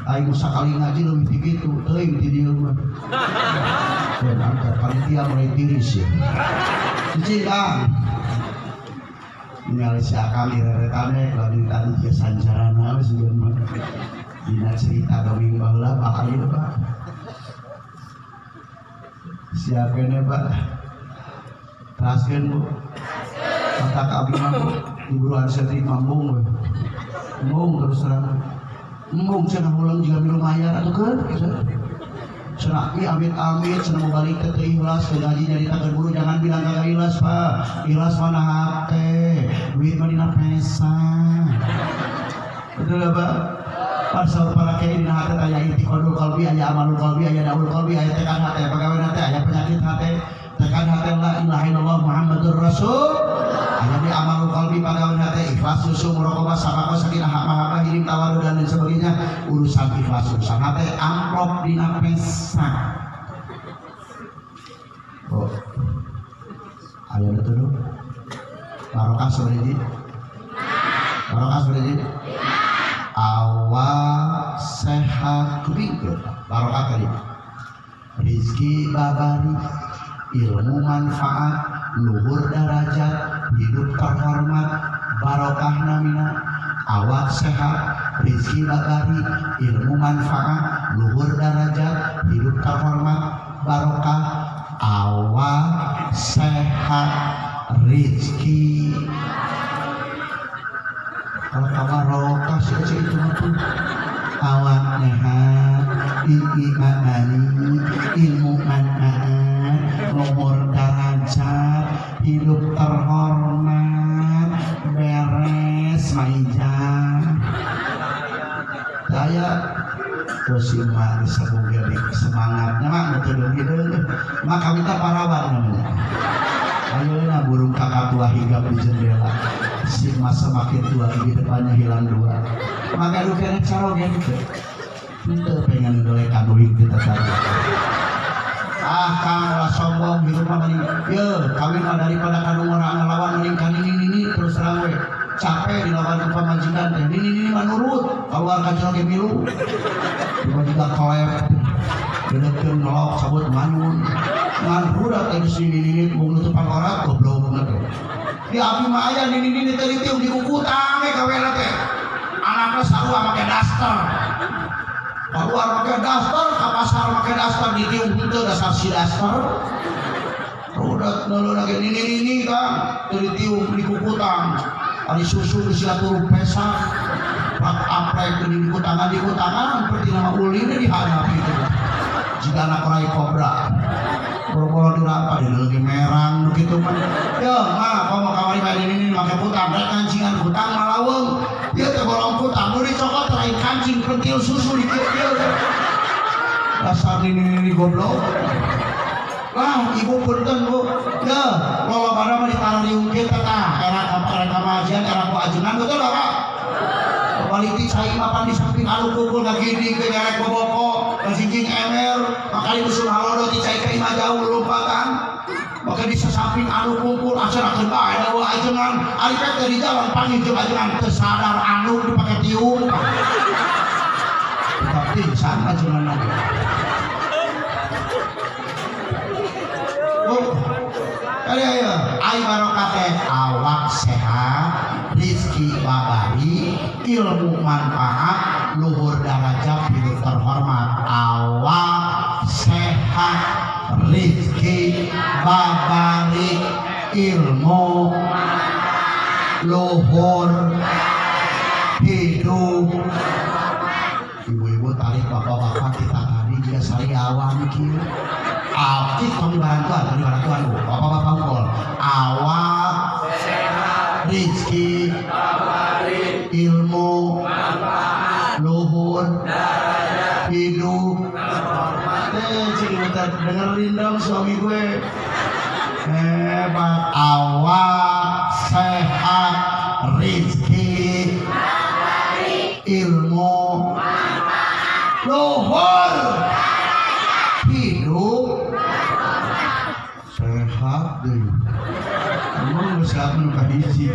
Aing sakali ngaji leuwih ti kitu, teuing ti dieu mah. Dan angkat panitia mulai tiris ya. Cici, Kang. Ningali si Akang ireretane lagi tadi ke sancarana sih mah. Dina cerita dongeng baheula bakal ieu, Pak. Siap kene, Pak? Teraskeun, Bu. Kata abdi mah, Bu, di buruan setrik mambung we. Embung, terus terang. Embung cenah, ulang jika milu mayar atuh keun. Cenah ih amit-amit cenah mau balik teh teu ikhlas ke gaji nyaritakeun guru. Jangan bilang kagak ikhlas, Pak. Ikhlas mana hate, duit mah dina pesa. Betul gak, Pak? Pasal para kiai dina hate aya i'tiqadul qalbi, aya amalul qalbi, aya daul qalbi, aya tekad hate, pagawean hate, aya penyakit hate. Tekad hate la ilaha illallah Muhammadur Rasul. Aya di amalul qalbi, pagawean hate ikhlas, susu, muraqabah, sabaqah, sakinah, mahabbah, hilim, tawadhu, dan lain sebagainya. Urusan ikhlas urusan hate, amplop dina pesa. Oh. Aya betul. Barokah sabaraha? Barokah sabaraha? Awak sehat kupingkeun. Barokah tadi. Rizki babari, ilmu manfaat, luhur darajat, hidup terhormat, barokah namina. Awak sehat, rizki babari, ilmu manfaat, luhur darajat, hidup terhormat, barokah. Awak sehat, rizki. Kalau kabarokah sih sih itu mah tuh. Awak sehat, rizki babari, ilmu manfaat, luhur darajat, hidup terhormat, beres maija. Saya terus si emak semangatnya mak betul gitu. Mak kami tak parawan namanya. Ayo nah, burung kakak tua hinggap di jendela. Si emas semakin tua di depannya hilang dua. Maka lu kena caroge gitu. Itu pengen golekan duit kita tadi. Ah, Kang, ulah sombong di rumah mending. Ye, kawin mah daripada kanu orang ngelawan mending kan ini terus terang we. Capek dilawan ke pamajikan teh. Ini mah nurut, keluar ka jero ge milu. Tiba-tiba kolep. Gedekeun ngelok sabut manyun. Ngan budak teh si nini mung nutupan orat goblok teh. Di abdi mah aya nini nini teh ditiung di kukutang we kawena teh. Anakna sarua make daster. Keluar make daster, ka pasar make daster, ditiung henteu dasar si daster. Udah nulu lagi nini nini kan, teu ditiung di kukutang. Ari susu geus turu pesak. Prak aprek di kutangan di kutangan seperti nama ulin dihadapi itu. Jika anak rai kobra. Boro-boro dirapa di lagi merang begitu mah. Ya, mah komo kamari bae nini nini make kutang, rek kancingan kutang malaweng. Ieu teh bolong kutang nu dicokot lain kancing, pentil susu di kieu-kieu. Dasar nini nini goblok. Lah, ibu punten, Bu. Ya, lolobana mah ditarariung kieu teh tah. Era era kamajian, era ku ajengan, betul gak, Pak? Balik di cai mapan di samping anu kumpul ngagini ke ngerek boboko, ngajingjing emer, makanya usul halodo di cai ka imah jauh lompatan. Maka di samping anu kumpul acara bae dawa ajengan, ari pek di jalan panggil jeung ajengan teu sadar anu dipake tiung. Tetap pingsan ajengan lagi. Bu, ayo ayo, ai barokah teh awak sehat, rizki babari, ilmu manfaat, luhur darajat, hidup terhormat. Awak sehat, rizki babari ilmu luhur hidup. Ibu-ibu tarik, bapak-bapak kita tadi jika sariawan kieu. Aki tong dibarantuan, tong dibarantuan, Bu. Bapak-bapak unggul. Awak Sehat. Rizki Babari. Ilmu Manfaat. Luhur Derajat. hidup. Terhormat. Eh, cing bentar, dengerin dong suami gue. Hebat. Awak sehat, rizki, ilmu, luhur, hidup, sehat deh. Emang nu sehat nu kahiji.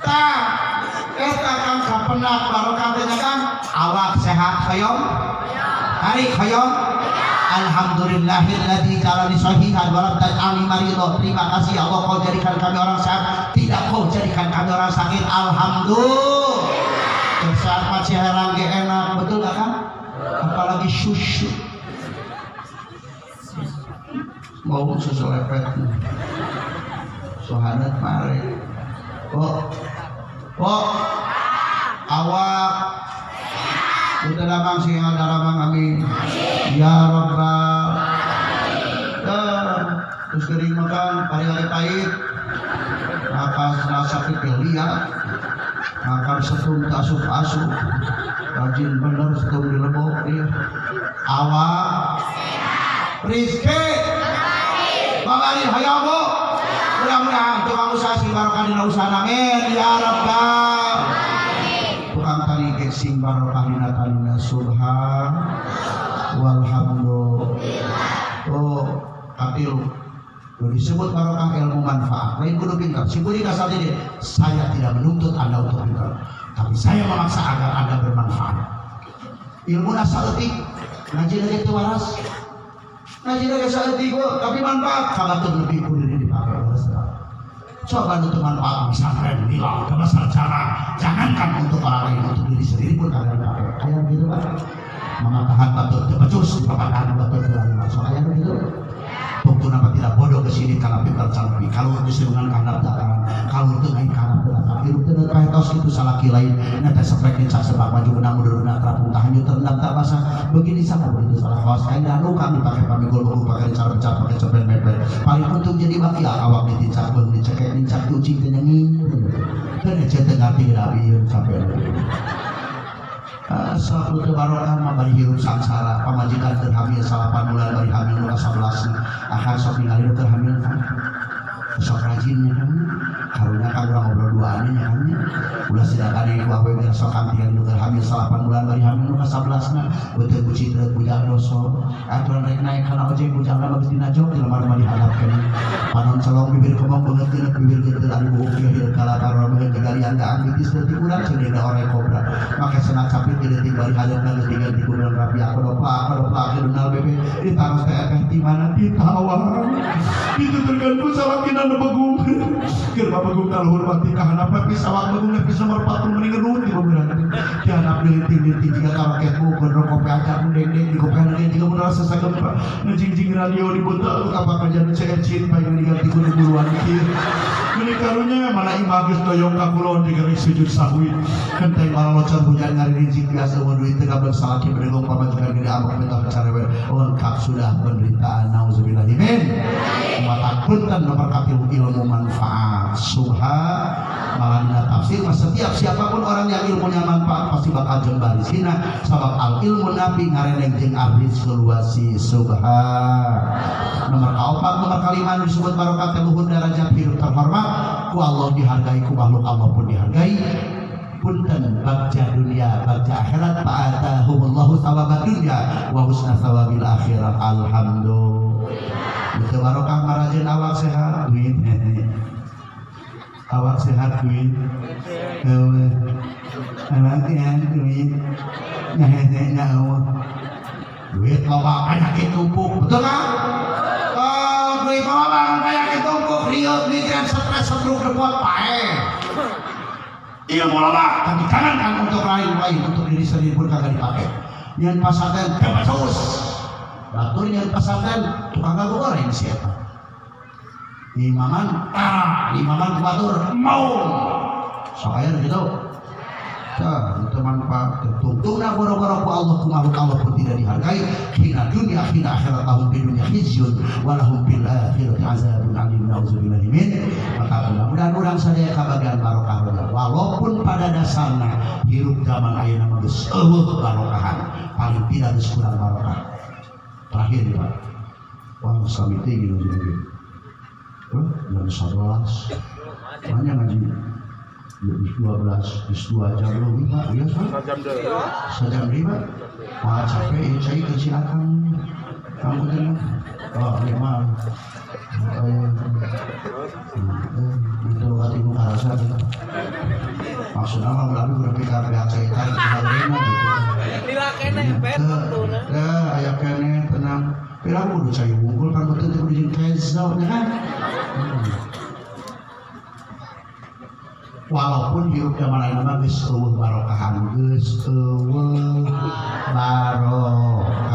Tah, eta kang kapendak barokah teh nya kan awak sehat hoyong. Tarik hoyong. Alhamdulillahilladzi ja'alani shahihan wa lam taj'alni maridha. Terima kasih ya Allah, kau jadikan kami orang sehat, tidak kau jadikan kami orang sakit. Alhamdulillah. Sehat masih herang ge enak, betul gak kan? Apalagi susu. Mau susu lepet. Sohadat mare. Oh. Oh. Awak udah damang sing daramang, amin. Ya Rabbal. Eh, terus gering makan pari-hari pahit. Maka rasa lihat makan setum asup-asup, rajin bener setum dilebok dia. Awak rizki babari hayang, Bu. Mudah-mudahan tukang usaha sing barokah dina usaha, amin ya rabbal. Tukang tani ge sing barokah dina tanina, subhan walhamdulillah. Oh, katilu. Lu disebut barokah ilmu manfaat. Lain kudu pintar. Si budi kasar ini, saya tidak menuntut Anda untuk pintar, tapi saya memaksa agar Anda bermanfaat. Ilmu saeutik, ngaji lagi teu waras. Ngaji lagi saeutik gua, tapi manfaat. Kabatur lebih kudu dipakai waras. Coba untuk manfaat pesantren nilai ke sarjana. Jangankan untuk orang lain, untuk diri sendiri pun kagak dipakai. Kayak gitu, Pak. Mengatakan batur teu becus, dipapatahan batur teu langsung kayak gitu. Tunggu nama tidak bodoh ke sini karena pintar calon. Kalau diserunan karena dataran, kalau itu naik karena belakang. Hidup teu paetos itu salah lain. Nanti sampai nincak sebab maju menang mundur menang terapung tahanyut terendam tak basah. Begini sama begitu salah kaos kain dan lukang dipakai pamikul buku pakai cara bencar pakai copen mepet. Paling untung jadi bakia awak ditincak beung dicekek nincak kucing teh nyengir. Teu ece teu ngarti rabi sampai. Sok teu barokah mah bari hirup sangsara, pamajikan keur hamil 9 bulan bari hamil nu ka-11, akan sok ningali nu keur hamil kan sok rajin ya kan, karunya kan urang ngobrol duaan ya kan, ulah sidakan ku awewe sok kantian nu keur hamil 9 bulan bari hamil nu ka-11 na beuteung guci teu bujang doso aturan rek naik kana ojek bujangna bagus dina jok di lemari mah dihadap keneh panon celong bibir kemong beungeut genep bibir geuteul ari buuk ieu kala parora beungeut galian gaang bitis leutik urang cenah orek kobra make senang capit geuting bari hadapna geus diganti ku bulan rapi aku dopa aku dopa aku donal bebe ditaros teh teh di mana ditawar dituturkeun ku salakina nu begung keur begung ka luhur bakti ka handap lepis awak begung lepis nomor 40 mending ngeunut di beberan di handap dilinting-linting jiga karaket bukeun rokok pe acar deng-deng di kopi deng jiga mun rasa sagempa ngejingjing radio di beuteung kapak aja nu ceecin paling diganti ku buruan kieu meni karunya mana imah geus doyong ka kulon digerik sujud sahwi kenteng malah locar hujan ngaririnjing biasa mun duit teu gablek salaki bedegong pamajikan gede abok minta carewe lengkap sudah penderitaan, nauzubillah min mata. Punten, nomor katilu ilmu manfaat, subhan. Malah dina tafsir mah setiap siapapun orang yang ilmunya manfaat pasti bakal jembar di sini sabab al ilmu nafi ngareneng jeung arrizqul wasi, subhan. Nomor kaopat, nomor kalima disebut barokah teh luhur darajat, hidup terhormat ku Allah, dihargai ku makhluk Allah pun dihargai. Punten, bagja dunia bagja akhirat, fa'atahumullahu thawabad dunya wa husna thawabil akhirat, alhamdulillah. Itu barokah marajin awak sehat duit, awak sehat duit, awak sehat duit, nah duit loba penyakit tumpuk, betul kan? Oh, duit loba penyakit tumpuk, riut migrain stres stroke repot pae. Ilmu loba tapi jangankan untuk lain lain, untuk diri sendiri pun kagak dipakai. Yang pasantren terus Batur yang pesantren tukang goreng si eta. Imaman tara, imaman batur mau. Sok aya gitu. Tah, itu manfaat tungtungna boro-boro ku Allah, ku makhluk Allah pun tidak dihargai. Hina dunia hina akhirat, lahum di dunia khizyun walahum bil akhirati azabun alim, nauzubillahi min. Maka mudah-mudahan urang sadaya kabagian barokah walaupun pada dasarna hirup zaman ayeuna mah geus euweuh barokahan, paling tidak geus kurang barokah. Terakhir nih, Pak. Wah, sami tinggi ngaji. Wah, jam 11. Banyak ngaji. Ya, 12, 2 jam lebih, Pak. Iya, Pak. Sajam deui. Sajam deui, Pak. Wah, capek ya, cai ke si Akang. Kamu teh. Oh, iya mah. Itu hati nu karasa gitu. Maksudna mah ulah berpikir pihak cai tarik gitu. Lila kene pet waktuna. Ya, aya kene tenang. Pira kudu cai wungkul kan betul teh kudu jeung kezo ya kan. Walaupun hirup zaman ayeuna mah geus euweuh barokahan, geus euweuh barokahan.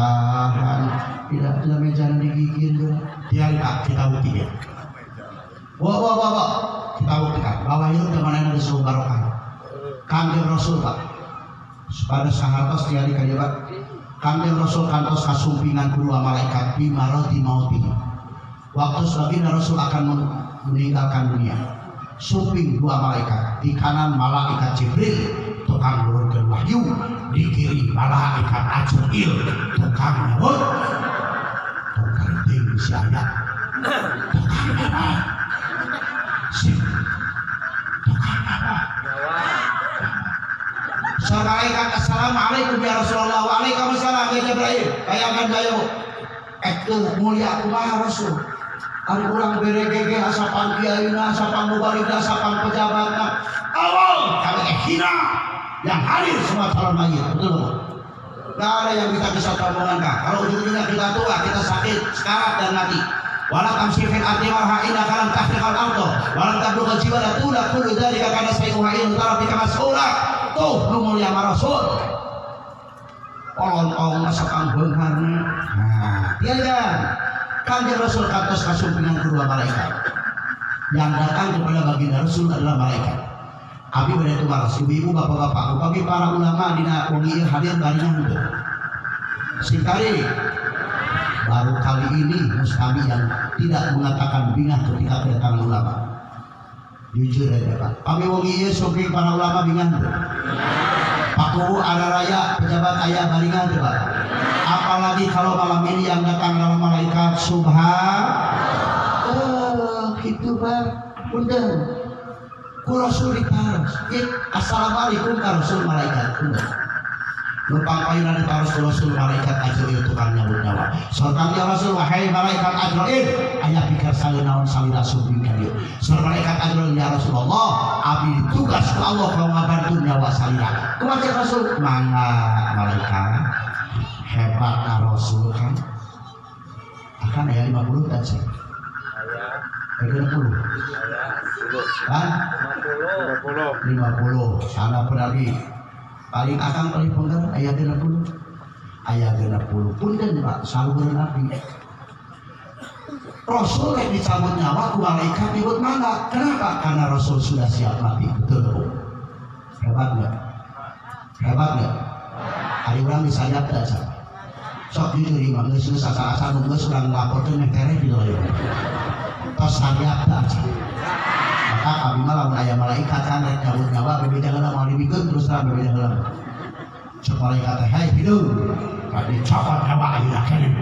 Tidak tidak mejana digigir geura. Tiang Pak, kita buktikan. Wah wah wah wah. Kita buktikan bahwa hirup zaman ayeuna geus euweuh barokahan. Kangjeng Rasul, Pak. Pada sahartos tiari ka dieu, Pak. Kangjeng Rasul kantos kasumpingan ku dua malaikat bi maradi mauti. Waktu baginda Rasul akan meninggalkan dunia. Sumping dua malaikat, di kanan malaikat Jibril tukang nurunkeun wahyu, di kiri malaikat Azrail tukang nyebut. Tukang ting si ayat. Tukang apa? Sip. Tukang apa? Malaikat, assalamualaikum ya Rasulullah, waalaikumsalam ya Jibril. Bayangkan bayo. Ekeuh mulia kumaha Rasul. Ari urang beregege asapan kiaina, asapan mubaligna, asapan pejabatna. Awal kami hina yang hadir semua calon mayit, betul Bu? Gak ada yang kita bisa sombongkan. Kalau ujung-ujungnya kita tua, kita sakit, sekarat dan mati. Wala tamshi fil ardi marha innaka lan takhriqal ardo walan tablugha jibala tula kullu dzalika kana sayuha in rabbika mas'ula. Tuh nu mulia ma Rasul. Polontong sakang beungharna. Nah, dia kan Kanjeng Rasul kantos kasumpingan kedua malaikat. Yang datang kepada baginda Rasul adalah malaikat. Abi bade tumaros, ibu-ibu, bapak-bapak, upami para ulama dina wengi ieu hadir baringan henteu. Singkari, baru kali ini mustami yang tidak mengatakan bingah ketika kedatangan ulama. Jujur aja, Pak. Kami wengi ieu sumping para ulama bingah henteu. Pak Kuwu ada raya, pejabat ayah baringan henteu, Pak. Apalagi kalau malam ini yang datang adalah malaikat subhan. Oh, gitu, Pak. Punten. Ku Rasul ditaros. Assalamualaikum ka Rasul malaikat. Punten. Numpang payunan ditaros ku Rasul malaikat Azrail tukang nyabut nyawa. Saur ya Rasul, wahai malaikat Azrail, aya pikir saleu naon salira sumping ka dieu. Saur malaikat Azrail, ya Rasulullah, abdi ditugas ku Allah kau ngabantu nyawa salira. Kumaha cek Rasul? Mangga malaikat. Hebat ka Rasul kan. Akan aya 50 kan sih? Aya. 60. Hah? 50. 50. Sana lagi. Paling akang paling pengker aya 60. Aya 60. Punten Pak, saluran abdi. Rasul yang dicabut nyawa ku malaikat nyebut mangga. Kenapa? Karena Rasul sudah siap mati. Betul, Bu? Hebat enggak? Hebat enggak? Hari urang disayap teh asa. Sok jujur ieu mah geus geus asa-asa nu geus urang nglaporkeun meh tereh gitu ieu. Tos sayap teh asa. Maka kami mah lamun aya malaikat kan rek nyabut nyawa bebeja heula moal dibikeun terus terang bebeja heula. Cek malaikat teh, "Hei hidup." Tadi copot nyawa ayeuna keneh.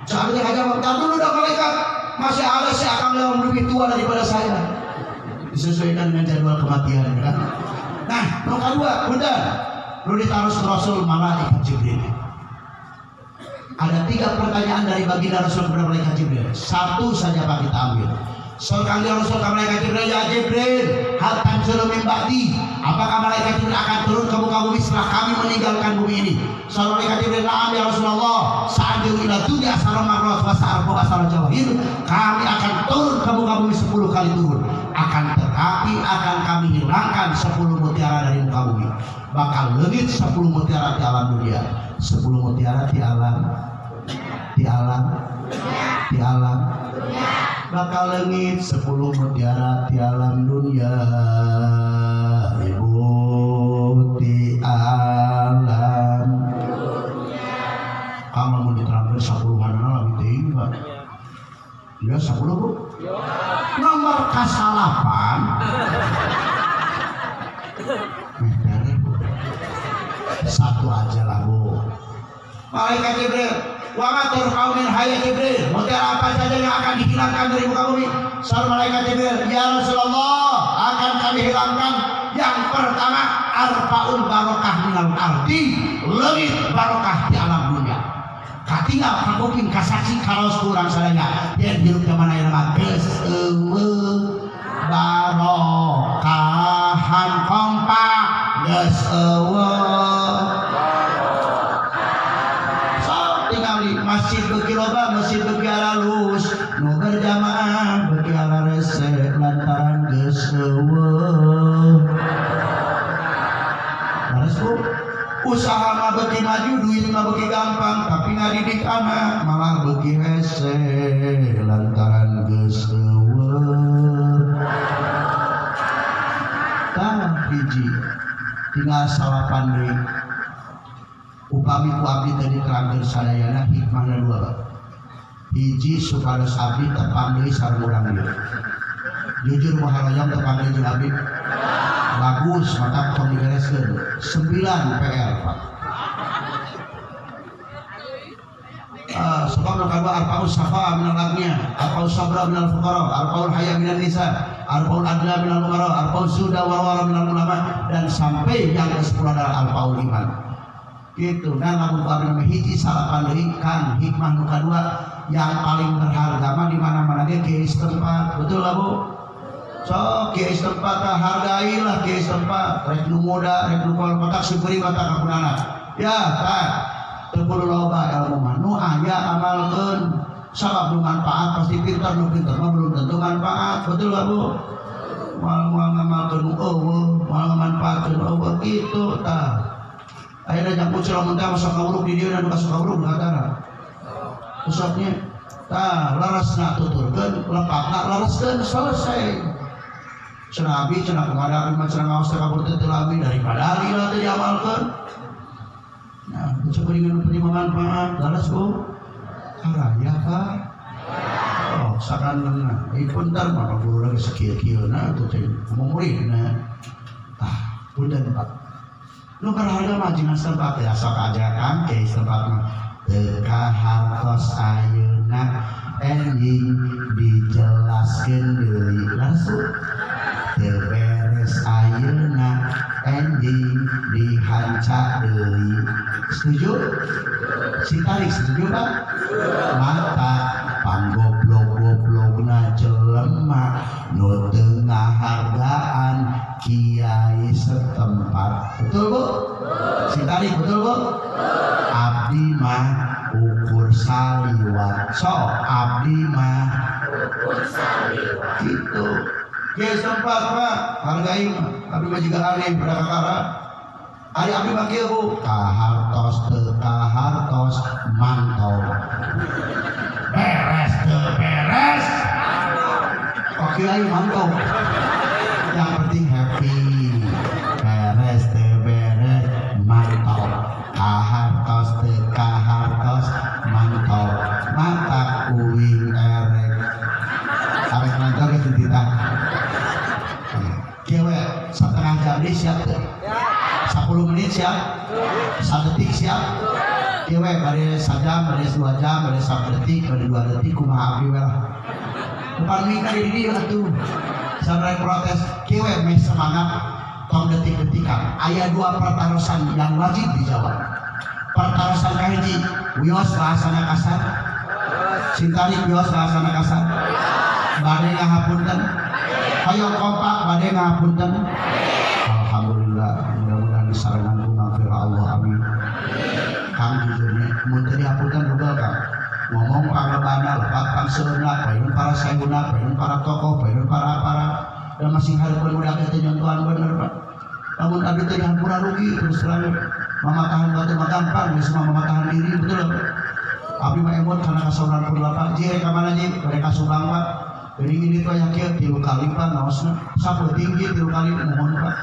Cek abdi teh ngajawab, "Tar dulu dong malaikat. Masih ada si akang yang lebih tua daripada saya." Disesuaikan dengan jadwal kematian kan. Nah, nu kadua, punten. Nu ditaros Rasul malaikat Jibril. Ada 3 pertanyaan dari baginda Rasul kepada malaikat Jibril. Satu saja Pak kita ambil. Saur Kangjeng Rasul ke malaikat Jibril, ya Jibril, hal tanzilu min ba'di? Apakah malaikat Jibril akan turun ke muka bumi setelah kami meninggalkan bumi ini? Saur malaikat Jibril, na'am ya Rasulullah, sa'anzilu ila dunya asara marrat wa sa'arfa asara jawahir. Kami akan turun ke muka bumi 10 kali turun. Akan tetapi akan kami hilangkan 10 mutiara dari muka bumi. Bakal leungit 10 mutiara di alam dunia, 10 mutiara di alam Di alam di alam bakal leungit 10 mutiara di alam dunia ibu di alam dunia. Kalau mau diterangkan 10-an lebih tinggi Pak. Ya 10 Bu. Nomor kasalapan. Satu aja lah Bu. Malaikat Jibril, wa ma turfa'u min hayya Jibril, mutiara apa saja yang akan dihilangkan dari muka bumi? Saur malaikat Jibril, ya Rasulullah, akan kami hilangkan yang pertama arbaul barokah minal ardi, leungit barokah di alam dunia. Katinggal kakuking kasaksi karaos kurang sadaya yen hirup zaman ayeuna mah geus eueuh barokahan kompak geus eueuh. Sok tinggal di masjid beuki loba, masjid beuki alus, nu berjamaah beuki arese lantaran geus eueuh. Leres Bu? Usaha mah beuki maju, duit mah beuki gampang, tapi ngadidik anak malah beuki hese lantaran geus eueuh. Tah hiji tinggal salapan deui. Upami ku abdi tadi diterangkeun sadayana hikmahna dua Pak. Hiji supados abdi tepang deui sareng urang dieu. Jujur moharoyong tepang deui jeung abdi. Bagus, maka tong dibereskeun. 9 PR Pak. Sebab nu kadua arbaul safa minal aghnia, arbaul sabra minal fuqara, arbaul haya minan nisa, arbaul adla minal umara, arbaul zuda wal wara minal ulama, dan sampai yang ke-10 adalah arbaul iman. Gitu. Dan lamun ku abdi mah hiji salapan deui kan hikmah nu kadua yang paling berharga mah di mana-mana ge kiai setempat. Betul lah Bu? Sok kiai setempat hargailah kiai setempat, rek nu muda, rek nu kolot, matak syukuri mata kapunana. Ya, tah. Teu kudu loba ilmu mah nu aya amalkeun. Sabab nu manfaat pasti pintar, nu pintar mah belum tentu manfaat. Betul lah Bu? Moal ngamalkeun nu eueuh, moal ngamanfaatkeun eueuh kitu tah. Ayeuna jang kucil lamun teh masuk ka uruk di dieu nu masuk ka uruk katara. Usapnya tah leresna tuturkeun, lepatna lereskeun selesai. Cenah abi cenah kumaha abi mah cenah ngaos teh kabur teh teu lami daripada lila teh diamalkeun. Nah, coba dengan penerima manfaat, leres Bu. Araya Pak. Oh, sakanna. Ieu punten mah guru lagi sakieu-kieuna atuh teh muridna. Tah, punten Pak. Nu berharga mah jeung setempat ya sok ajakan kiai setempat mah teu kahartos ayeuna enjing dijelaskeun deui langsung teu beres ayeuna enjing dihanca deui. Setuju? Si tarik setuju Pak? Mata panggoblok-goblokna jelema nu teu ngahargaan kiai setempat. Betul Bu? Si tarik betul Bu? Abdi mah ukur saliwat. Sok abdi mah ukur saliwat. Gitu. Kiai setempat Pak, hargai mah. Abdi mah juga aneh pada kakara. Ari abdi mah kieu Bu, kahartos teu kahartos mantau. Beres teu beres. Kok kiai mantau. Yang penting happy. Beres teu beres mantau. Kahartos teu kahartos mantau. Mata uing erek. Arek mantau geus dititah. Kieu we setengah jam deui siap teu? 10 menit siap? 1 detik siap? Kieu we bade sajam, bade 2 jam, bade 1 detik, bade 2 detik kumaha abdi we lah. Bukan mikir di dieu atuh. Sampai protes kieu we meh semangat tong detik-detikan. Aya 2 pertarosan yang wajib dijawab. Pertarosan kahiji, wios bahasana kasar. Sintari wios bahasana kasar. Bade ngahapunten. Hoyong kompak bade ngahapunten. Alhamdulillah, mudah-mudahan disarengan ku maghfirah Allah, amin. Kang jujurnya mun teu dihapunten rugel Kang. Ngomong panglebana, lepat pangseurna, payun para sayuna, payun para tokoh, payun para para dan masih hareupeun budak teh nyontohan bener Pak. Lamun abdi teh dihampura rugi terus terang. Mama tahan batu mah gampang, geus mah mama tahan diri betul Pak. Abdi mah emot kana kasauran pun bapak. Ji rek ka mana ji? Bade ka Subang Pak. Jadi ini tuh aya kieu 3 kali Pak ngaosna. Sapeuting ji 3 kali mohon Pak.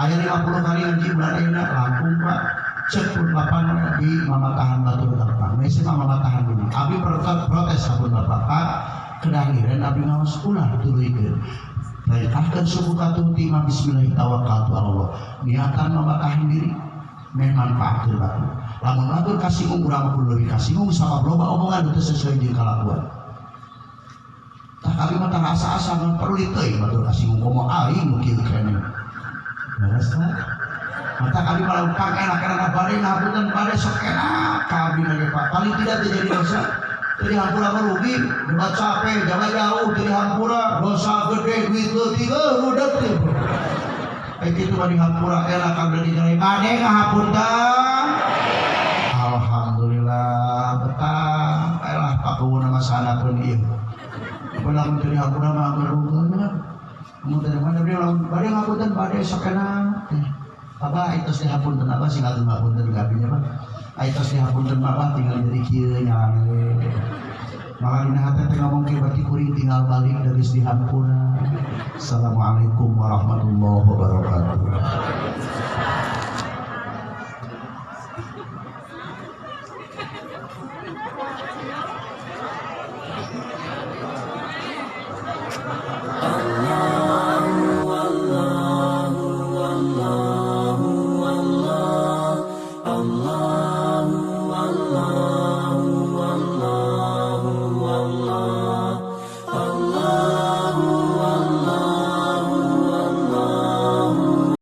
Aya 50 kali ngaji bulan ayeuna langkung Pak. Cek pun bapak mah di mamatahan batur gampang. Mesi mah mamatahan dulu. Abdi protes ka pun bapak Pak. Kedah liren abdi ngaos ulah tuluykeun. Perintahkan suku katuti mah bismillah tawakkaltu ala Allah. Niatan mamatahan diri meh manfaatkeun batur. Lamun batur kasinggung urang mah kudu leuwih kasinggung sabab loba omongan teu sesuai jeung kalakuan. Tah kami mah tah asa-asa ngan perlu teuing batur kasinggung komo aing nu kieu keneh. Beres tah? Mata kami malah pang enak-enak bade ngapunten bade sok enak ka abdi mah ge Pak. Paling tidak teu jadi dosa. Teu dihampura mah rugi, debat capek, jaga jauh teu dihampura, dosa gede duit leutik eueuh rudet teh. Kitu mah dihampura enak ka beli deui bade ngahapunten. Alhamdulillah betah elah pakuwuna mah sanakeun ieu. Apa lamun teu dihampura mah rugi nya. Mun teu mana beli lamun bade ngapunten bade sok enak. Abah itu dihapunten abah sing atuh ngapunten ka abdi nya Pak. Aitos dihapunten Bapak tinggal jadi kieu nyalane. Malah dina hate teh ngomong kieu berarti kuring tinggal balik dari dihampura. Assalamualaikum warahmatullahi wabarakatuh.